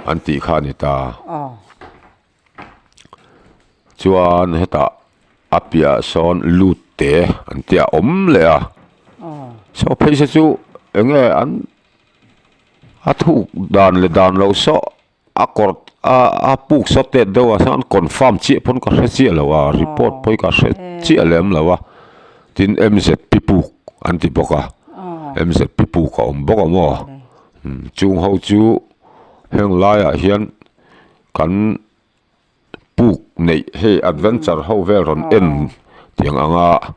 an tih kha a ni ta. Chuan hetah a piahah sawn lut te an ti a awm leh a, saw phei se chu eng nge an a thuk dan leh dan loh saw. A kawr a a puk saw tet deuh ah sawn confirm chiah pawn ka hre chiah lo a report pawh hi ka hre chiah lem lo a tin M_Z_P puk an ti bawk a M_Z_P puk a awm bawk a maw chung ho chu heng laiah hian kan puk neih hei adventure ho vel rawn en tiang anga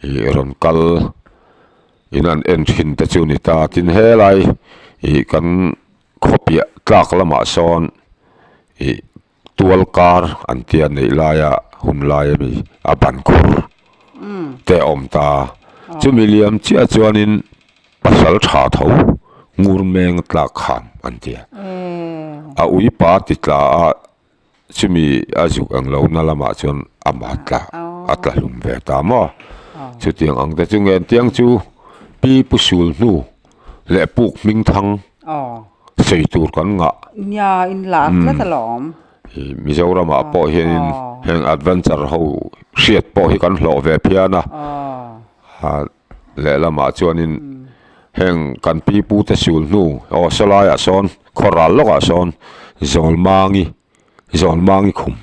ih rawn kal in an en thin te chu a ni ta tin helai ih kan. Khawpiah tlak lamah sawn ih tual kar an tia neih laia hun lai a mi a ban khur te a awm ta. Chumi liam chiah chuanin pasal tha tho ngur meng tlak kham an tia. A uipa ti tla a chumi a zuk ang lohna lamah chuan ama tla a tla hlum ve ta maw. Chutiang ang te chu ngen tiang chu pi pu sul hnu leh puk hming thang sawi tur kan ngah. Nia in lar tlat alawm. Mizoramah pawh hianin heng adventure ho hriat pawh hi kan hlawh ve phian a. Lehlamah chuanin heng kan pi pu te sul hnu aw sawlaiah sawn khaw ral lawkah sawn Zawlmangi Zawlmangi khum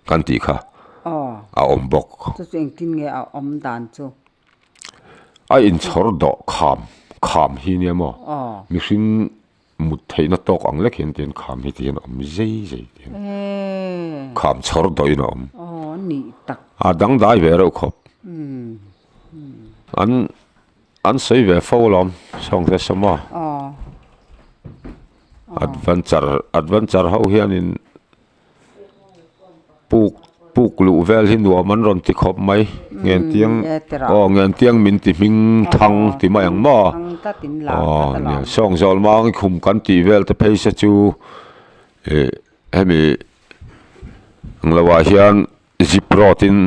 kan tih kha a awm bawk. Chu chu engtin nge a awm dan chu? A inchhawr dawh kham kham hi nia maw? Mihring mut theihna tawk ang lek hian tihian kham hi tihian a awm zei zei tihian kham chhawr dawhin a awm. A dangdai ve reuh khawp. An. an sawi ve fo alawm sawngte sawma adventure adventure ho hianin puk puk luh vel hi nuam an rawn ti khawp mai ngentiang aw ngentiang min ti hming thang ti mai ang maw aw sawngzawl mang khum kan tih vel te phei se chu ih hemi ang lo ah hian zip road in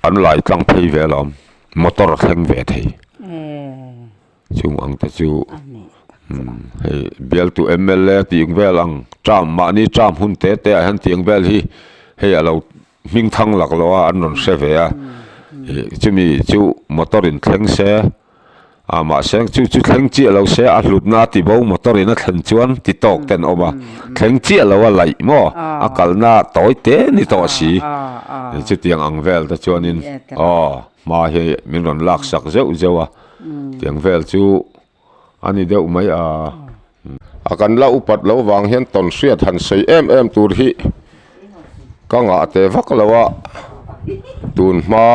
an lai tlang phei ve alawm motor a thleng ve thei chung ang te chu hei bialtu mla tih ang vel ang term mahni term hun te te ah hian tiang vel hi hei a lo hming thang lak lo a an rawn hre ve a ih chumi chu motor in thleng se. A mahse chu chu thleng chiah lo se a hlutna a ti bo motor in a thlen chuan ti tawk ten awm a thleng chiah lo a laih maw a kalna tawi te ni tawh si chutiang ang vel te chuanin aw hma hi min rawn lak sak zeuh zeuh a tiang vel chu a ni deuh mai a. A kan la upat loh vang hian tawn hriat han sawi em em tur hi ka ngah teh vak lo a, tun hma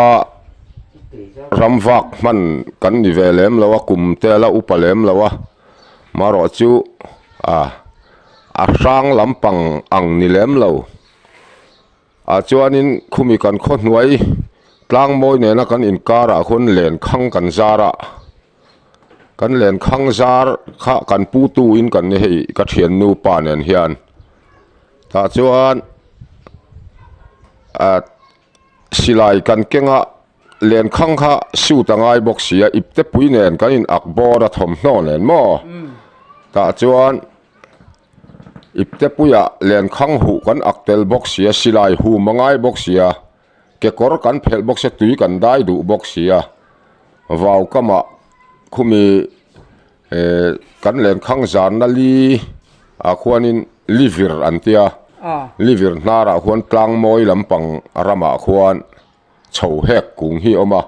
ram vak hman kan ni ve lem lo a, kum te a la upa lem lo a, marawh chu a a hrang lampang ang ni lem lo. Ah chuanin khumi kan khaw hnuai tlang mawi nena kan inkarah khawn lenkhang kan zar a, kan lenkhang zar kha kan pu tu in kan ni hei ka thiannu pa nen hian tah chuan ah silai kan keng a lenkhang kha suit a ngai bawk si a ipte pui nen kan in ak bawr a thawmhnaw nen maw tah chuan. Iptepuiah lenkhang huh kan ak tel bawk sia, silai hum a ngai bawk sia, kekawr kan phelh bawk sia, tui kan dai duh bawk sia, vau kamah khumi eh kan lenkhang zanna li ah khuanin livir an tia, livir hnarah khuan tlang mawi lampang ramah khuan chho hek kung hi a awm a,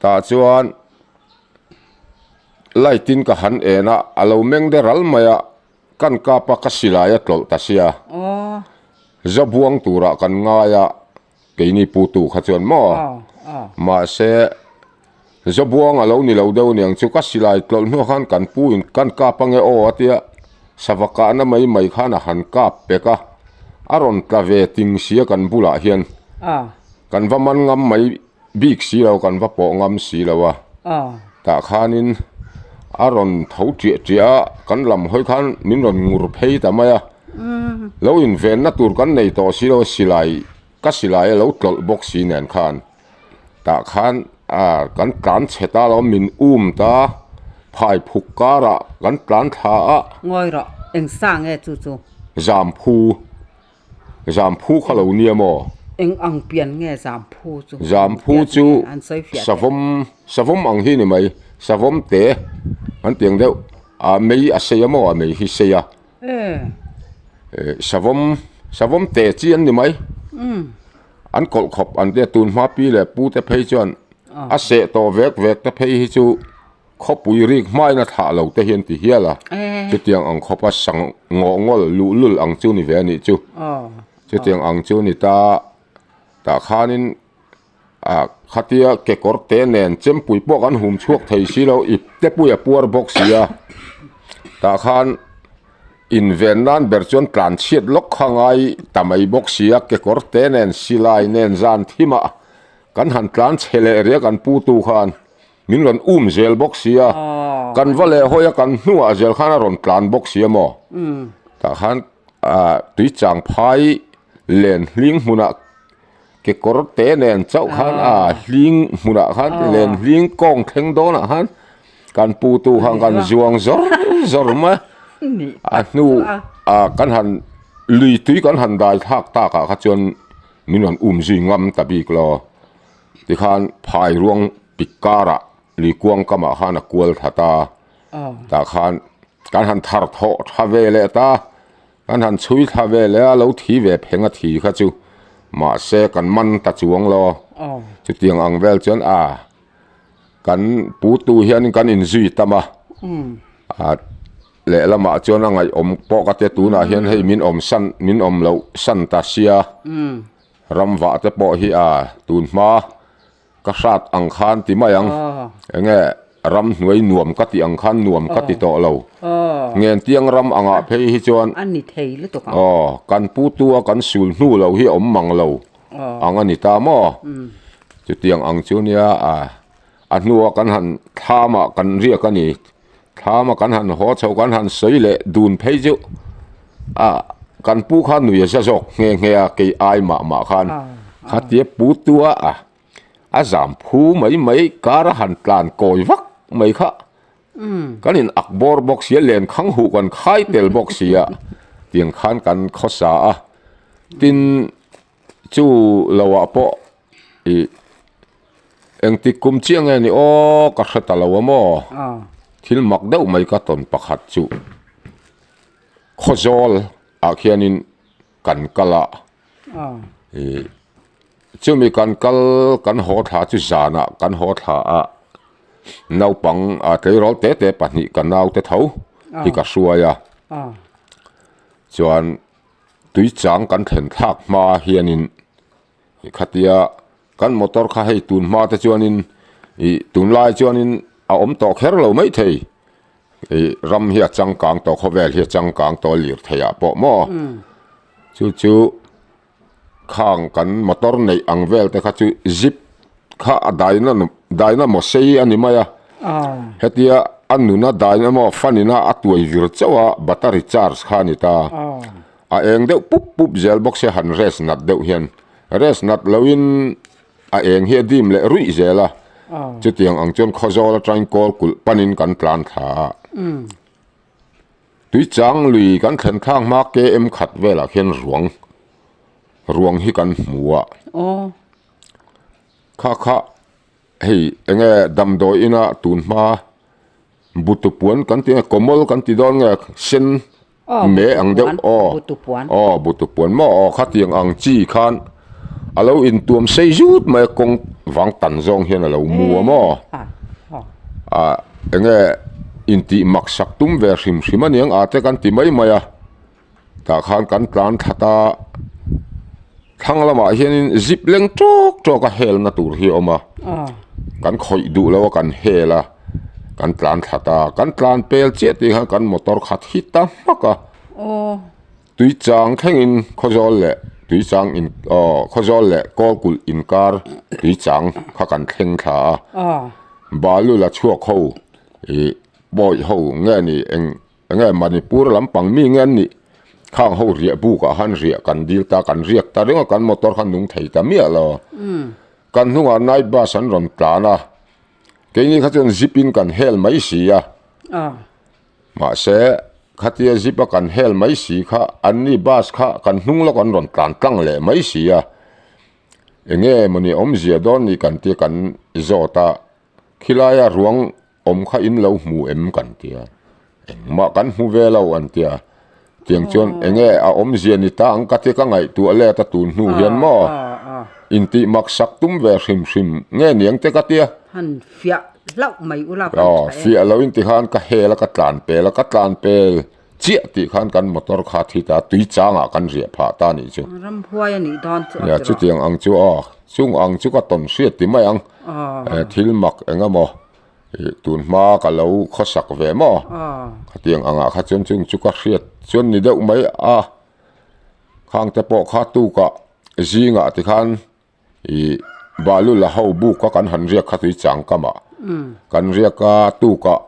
tah chuan. Light in ka han en a, a lo meng de ral mai a, kan kap a ka silai a tlawlh ta sia. Zabuang turah kan ngai a, keini putu kha chuan maw? Mahse, zabuang a lo ni lo deuh aniang chu ka silai tlawlh hnuah khan kan pu in kan kap ange aw a tia, sava kahna mai mai khan a han kap pek a, a rawn tla ve ting sia kan bulah hian. Kan va man ngam mai. Bik si lo kan va pawh ngam si lo a, tah khanin a rawn tho ṭiah ṭiah a, kan lam hawi khan min rawn ngur phei ta mai a, lo invenna tur kan nei tawh si lo a, silai ka silai a lo tlawlh bawk si nen khan tah khan ah kan tlan chhe ta lo min um ta phai phuk karah kan tlan thla a. Ngawi rawh, eng sa nge chu chu? Zamphu. Zamphu kha lo nia maw? Eng ang pian nge Zamphu chu? Zamphu chu savawm savawm ang hi ni mai, savawm te an ti ang deuh, a mei a sei a maw a mei hi sei a, savawm savawm te chi an ni mai, an kawlh khawp an tia tun hma pi leh pu te phei chuan a seh tawh vek vek te phei hi chu. Khawpui rik hmain a thlah lo te hian ti hial a, chutiang ang khawpa sang ngawh ngawl luhlul ang chu ni ve a nih chu. Chutiang ang chu ni ta, tah khanin ah khatia kekawr te nen chempui pawh kan hum chhuak thei si lo, ip te pui a puar bawk si a, tah khan inven nan ber chuan tlan chhiat lawk kha ngai ta mai bawk si a, kekawr te nen silai nen zan thimah kan han tlan chhe leh riak an pu tu khan. Min rawn um zel bawk si a, kan va leh hawi a kan hnuah zel khan a rawn tlan bawk si a maw? Tah khan tui chang phai len hling hmunah kekawr te nen chauh khan a hling hmunah khan len hling kawng thleng dawnah khan kan pu tu khan kan zuang zawr zawr mai a hnu ah kan han lui tui kan han dai thlak takah kha chuan min rawn um zui ngam ta bik lo. Tikhan phai ruang pik karah lui kuang kamah khan a kual that a, tah khan kan han thar thawh tha ve leh ta, kan han chhui thla ve leh a, lo thi ve pheng a thi kha chu mahse kan man ta chuang lo, chutiang ang vel chuan a kan pu tu hianin kan inzui tam a, lehlamah chuan a ngaihawm pawh ka tia tunah hian hei min awm san min awm loh san ta sia. Ram vah te pawh hi a tun hma Ka hrat ang khan ti mai ang. Enge ramhnuai nuam ka tih ang khan nuam ka ti tawh lo. Ngentiang ram angah phei hi chuan aw kan pu tua kan sul hnu lo hi a awm mang lo ang a ni ta maw? Chutiang ang chu nia a hnua kan han thlamah kan riak a ni. Thlama kan han haw chho kan han sawi leh dun phei chu a kan pu kha nui a za zawk nghe nghe a kei ai mah mah khan khatia pu tua a a zam phu mai mai kar a han tlan kawi vak mai kha kan in ak bawr bawk sia len khang huh kan khai tel bawk sia tiang khan kan khawsa a tin chu lo ah pawh Ih engtik kum chiah nge ni aw ka hre ta lo a maw? Thil mak deuh mai ka tawn pakhat chu Khawzawl ah khianin kan kal a, ih chumi kan kal kan haw thla chu zanah kan haw thla a, naupang ah tleirawl te te pahnih ka naute tho hi ka hruai a, chuan tuichang kan thlen thlak hma hianin. Khatia kan motor kha hei tun hma te chuanin ih tunlai chuanin a awm tawh kher lo mai thei ih ram hi a changkang tawh khawvel hi a changkang tawh lir thei ah pawh maw chu chu khang kan motor neih ang vel te kha chu zip kha a daina dynamo sei a ni mai a hetia a nuna dynamo fan ina a tuai vir chauh a battery charge kha a ni ta. A eng deuh pup pup zel bawk se han rest nat deuh hian rest nat loin a eng hi a dim leh ruih zel a, chutiang ang chuan Khawzawl atangin kawl kulh panin kan tlan thla a. Tuichang lui kan thlen thlak hma KM khat velah khian ruang ruang hi kan hmu a. Kha kha hei enge damdawi ina tun hma butupuan kan ti nge kawmawl kan ti dawn nge sen Me ang deuh aw aw butu puan maw aw khatiang ang chi khan a lo intuam sei zut mai a kawng vang tan zawng hian a lo mu a maw ah enge intih mak sak tum ve hrim hrim a niang ah te kan ti mai mai a tah khan kan tlan that a thlang lamah hianin zip leng tawk tawk a helna tur hi a awm a kan khawih duh lo a kan hel a. Kan tlan thla ta, kan tlan pel chiah tih khan kan motor khat hit ta hmak a. Tuichang thlengin Khawzawl leh Tuichang in aw Khawzawl leh Kawlkulh inkar Tuichang kha kan thleng thla a. Balu la chhuak ho ih pawi ho nge ni eng enge Manipur lampang mi nge an nih khang ho riah buk ah khan riah kan dil ta kan riak ta reng a kan motor kha nung thei ta miah lo. Kan hnungah night bus an rawn tlan a. Keini kha chuan zip in kan hel mai si a. Mahse, khatia zip a kan hel mai si kha anni bus kha kan hnung lawk an rawn tlan tlang leh mai si a. Enge mawni awmzia dawn ni kan tia kan zawt a, khilaia ruang awm kha in lo hmu em kan tia. Engmah kan hmu ve lo an tia. Tiang chuan enge a awmzia ni ta ang ka tia ka ngaihtuah let a tun hnu hian maw intih mak sak tum ve hrim hrim nge niang te ka tia. Han fiah hlauh mai ula kan tha e. Fiah lo in ti khan ka hel a ka tlan pel a ka tlan pel chiah tih khan kan motor kha thi ta tui changah kan riah phah ta nih chu. Ramhuai a nih dawn chu a tiraw. Chutiang ang chu aw chung ang chu ka tawn hriat ti mai ang. Thil mak eng emaw Ih tun hma ka lo khawsak ve maw? Khatiang angah kha chuan chung chu ka hriat chuan ni deuh mai a, khang te pawh kha tukah zingah tikhan ih balu la ho buk a kan han riak kha tui chang kamah kan riak a tukah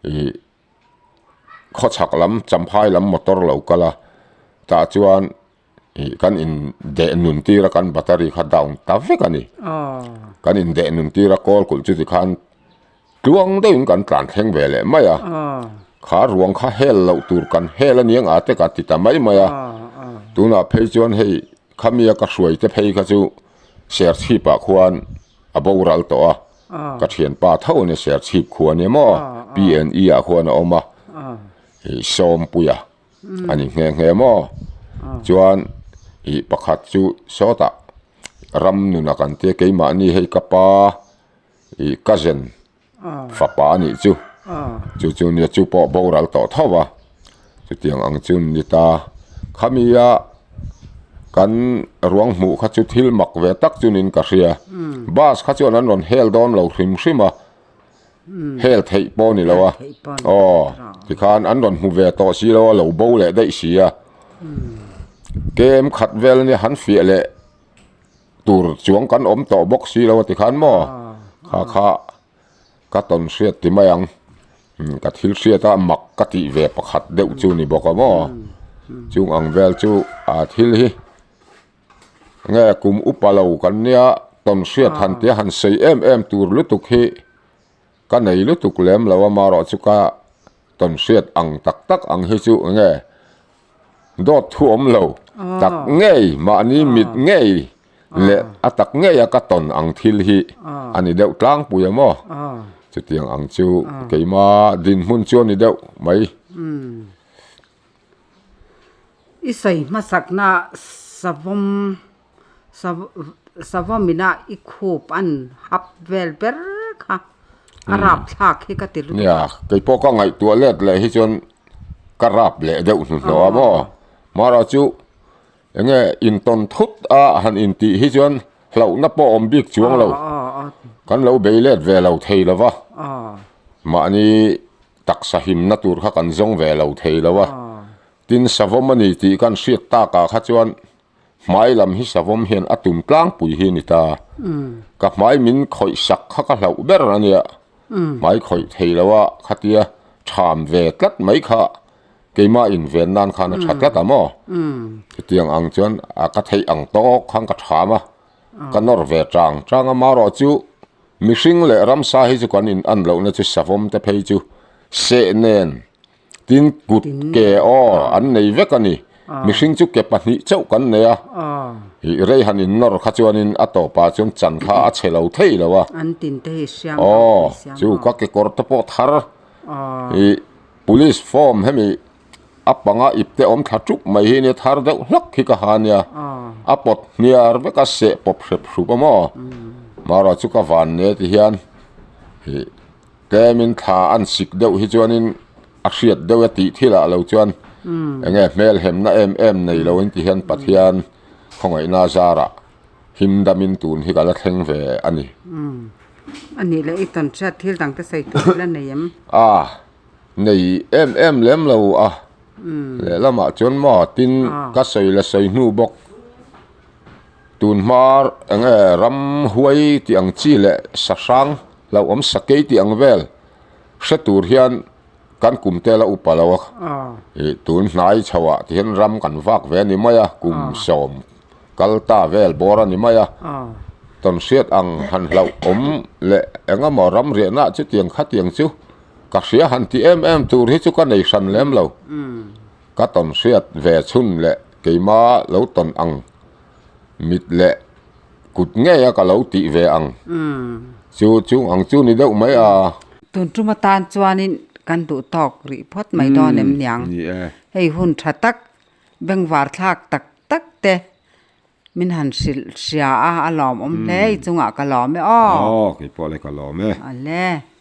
ih khawchhak lam champhai lam motor lo kal a tah chuan Ih kan in deh nun tir a kan battery kha down ta vek a ni. Kan in deh nun tir a kawl kulh chu tikhan tluang deuhin kan tlan thleng ve leh mai a. Kha ruang kha hel loh tur kan hel a niang a te ka ti ta mai mai a. Tunah phei chuan hei khamia ka hruai te phei kha chu Serchhip ah khuan a boral tawh a. Ka thianpa tho a ni Serchhip khua nia maw PNE ah khuan a awm a. Ih Sawmpuia. A ni nghe nghe maw? Chuan ih pakhat chu sawtah ram nuna kan tia keimahni hei ka pa ih cousin fapa a nih chu chu chu nia chu pawh boral tawh tho va chutiang ang chu an ni ta. Khami a. Kan ruang hmuh kha chu thil mak ve tak chu niin ka hria. Bus kha chuan an rawn hel dawn lo hrim hrim a, hel theih pawh ni lo a. Aw, tikhan an rawn hmu ve tawh si lo a, lo bo leh daih si a. Kem khat vel ania han fiah leh tur chuang kan awm tawh bawk si lo a tikhan maw? Kha kha Ka tawn hriat ti mai ang. Ka thil hriat a mak ka tih ve pakhat deuh chu ni bawk a maw. Chung ang vel chu a thil hi nge kum upa lo kan nia tawn hriat han tia han sawi em em tur lutuk hi ka nei lutuk lem lo a marawh chu ka tawn hriat ang tak tak ang hi chu nge dawt thu awm lo tak ngei mahni mit ngei leh a tak ngei a ka tawn ang thil hi a ni deuh tlangpui a maw? Chutiang ang chu keima dinhmun chu a ni deuh mai. I sawi hmasakna savawm savawmina i khup an hap vel ber kha a rap thlak hi ka ti lutuk a. Nia, keipawh ka ngaihtuah let leh hi chuan ka rap leh deuh hnuhnawh a maw? Marawh chu Enge intawn thut a han intih hi chuan hlauhna pawh awm bik chuang lo. Kan lo bei let ve lo thei lo va. Mahni taksa himna tur kha kan zawng ve lo thei lo a. Tin savawm a ni tih kan hriat takah kha chuan hmai lam hi savawm hian a tum tlangpui hi a ni ta. Ka hmai min khawih sak kha ka hlauh ber a nia. Hmai khawih thei lo a khatia tham ve tlat mai kha. Keimah inven nan khan a tha tlat a maw? Chutiang ang chuan a ka theih ang tawk khan ka tham a, ka nawr ve chang chang a, marawh chu mihring leh ramsa hi chu kan in an lohna chu savawm te phei chu seh nen tin kut ke aw an nei vek a ni. Mihring chu ke pahnih chauh kan nei a, ih rei han in nawr kha chuanin a tawpah chuan chan kha a chhe lo thei lo a. Aw chu ka kekawr te pawh thar ih. Police form hemi a panga ip te awm thla ṭup mai hi nia thar deuh hlak hi ka ha nia a pawt hniar vek a seh pawp hrep hrup a maw marawh chu ka van ne ti hian ih tlemin thla an sik deuh hi chuanin a hriat deuh e tih thil ah lo chuan enge hmel hemna em em nei lo in ti hian Pathian khawngaihna zarah him damin tun hi ka la thleng ve a ni. A nih leh i tawn hriat thil dang te sawi tur la nei em? A, nei em em lem lo a. Lehlamah chuan maw tin ka sawi la sawi hnu bawk. Tun hma eng nge ram huai tih ang chi leh sahrang hlauhawm sakei tih ang vel hre tur hian kan kum te la upa lo a. Ih tun hnai chhoah ti hian ram kan vak ve a ni mai a kum sawm kal ta vel bawr a ni mai a. Tawn hriat ang han hlauh awm leh eng emaw ram riahna chutiang khatiang chu ka hria han ti em em tur hi chu ka nei hran lem lo. Ka tawn hriat ve chhun leh keima lo tawn ang mit leh kut ngei a ka lo tih ve ang chu chung ang chu ni deuh mai a. Tun tum atan chuanin kan duh tawk rih phawt mai dawn em niang. Hei hun tha tak bengvar thlak tak tak te min han hrilh hria a, a lawmawm hle i chungah ka lawm e aw. Aw, keipawh le ka lawm e. Awle.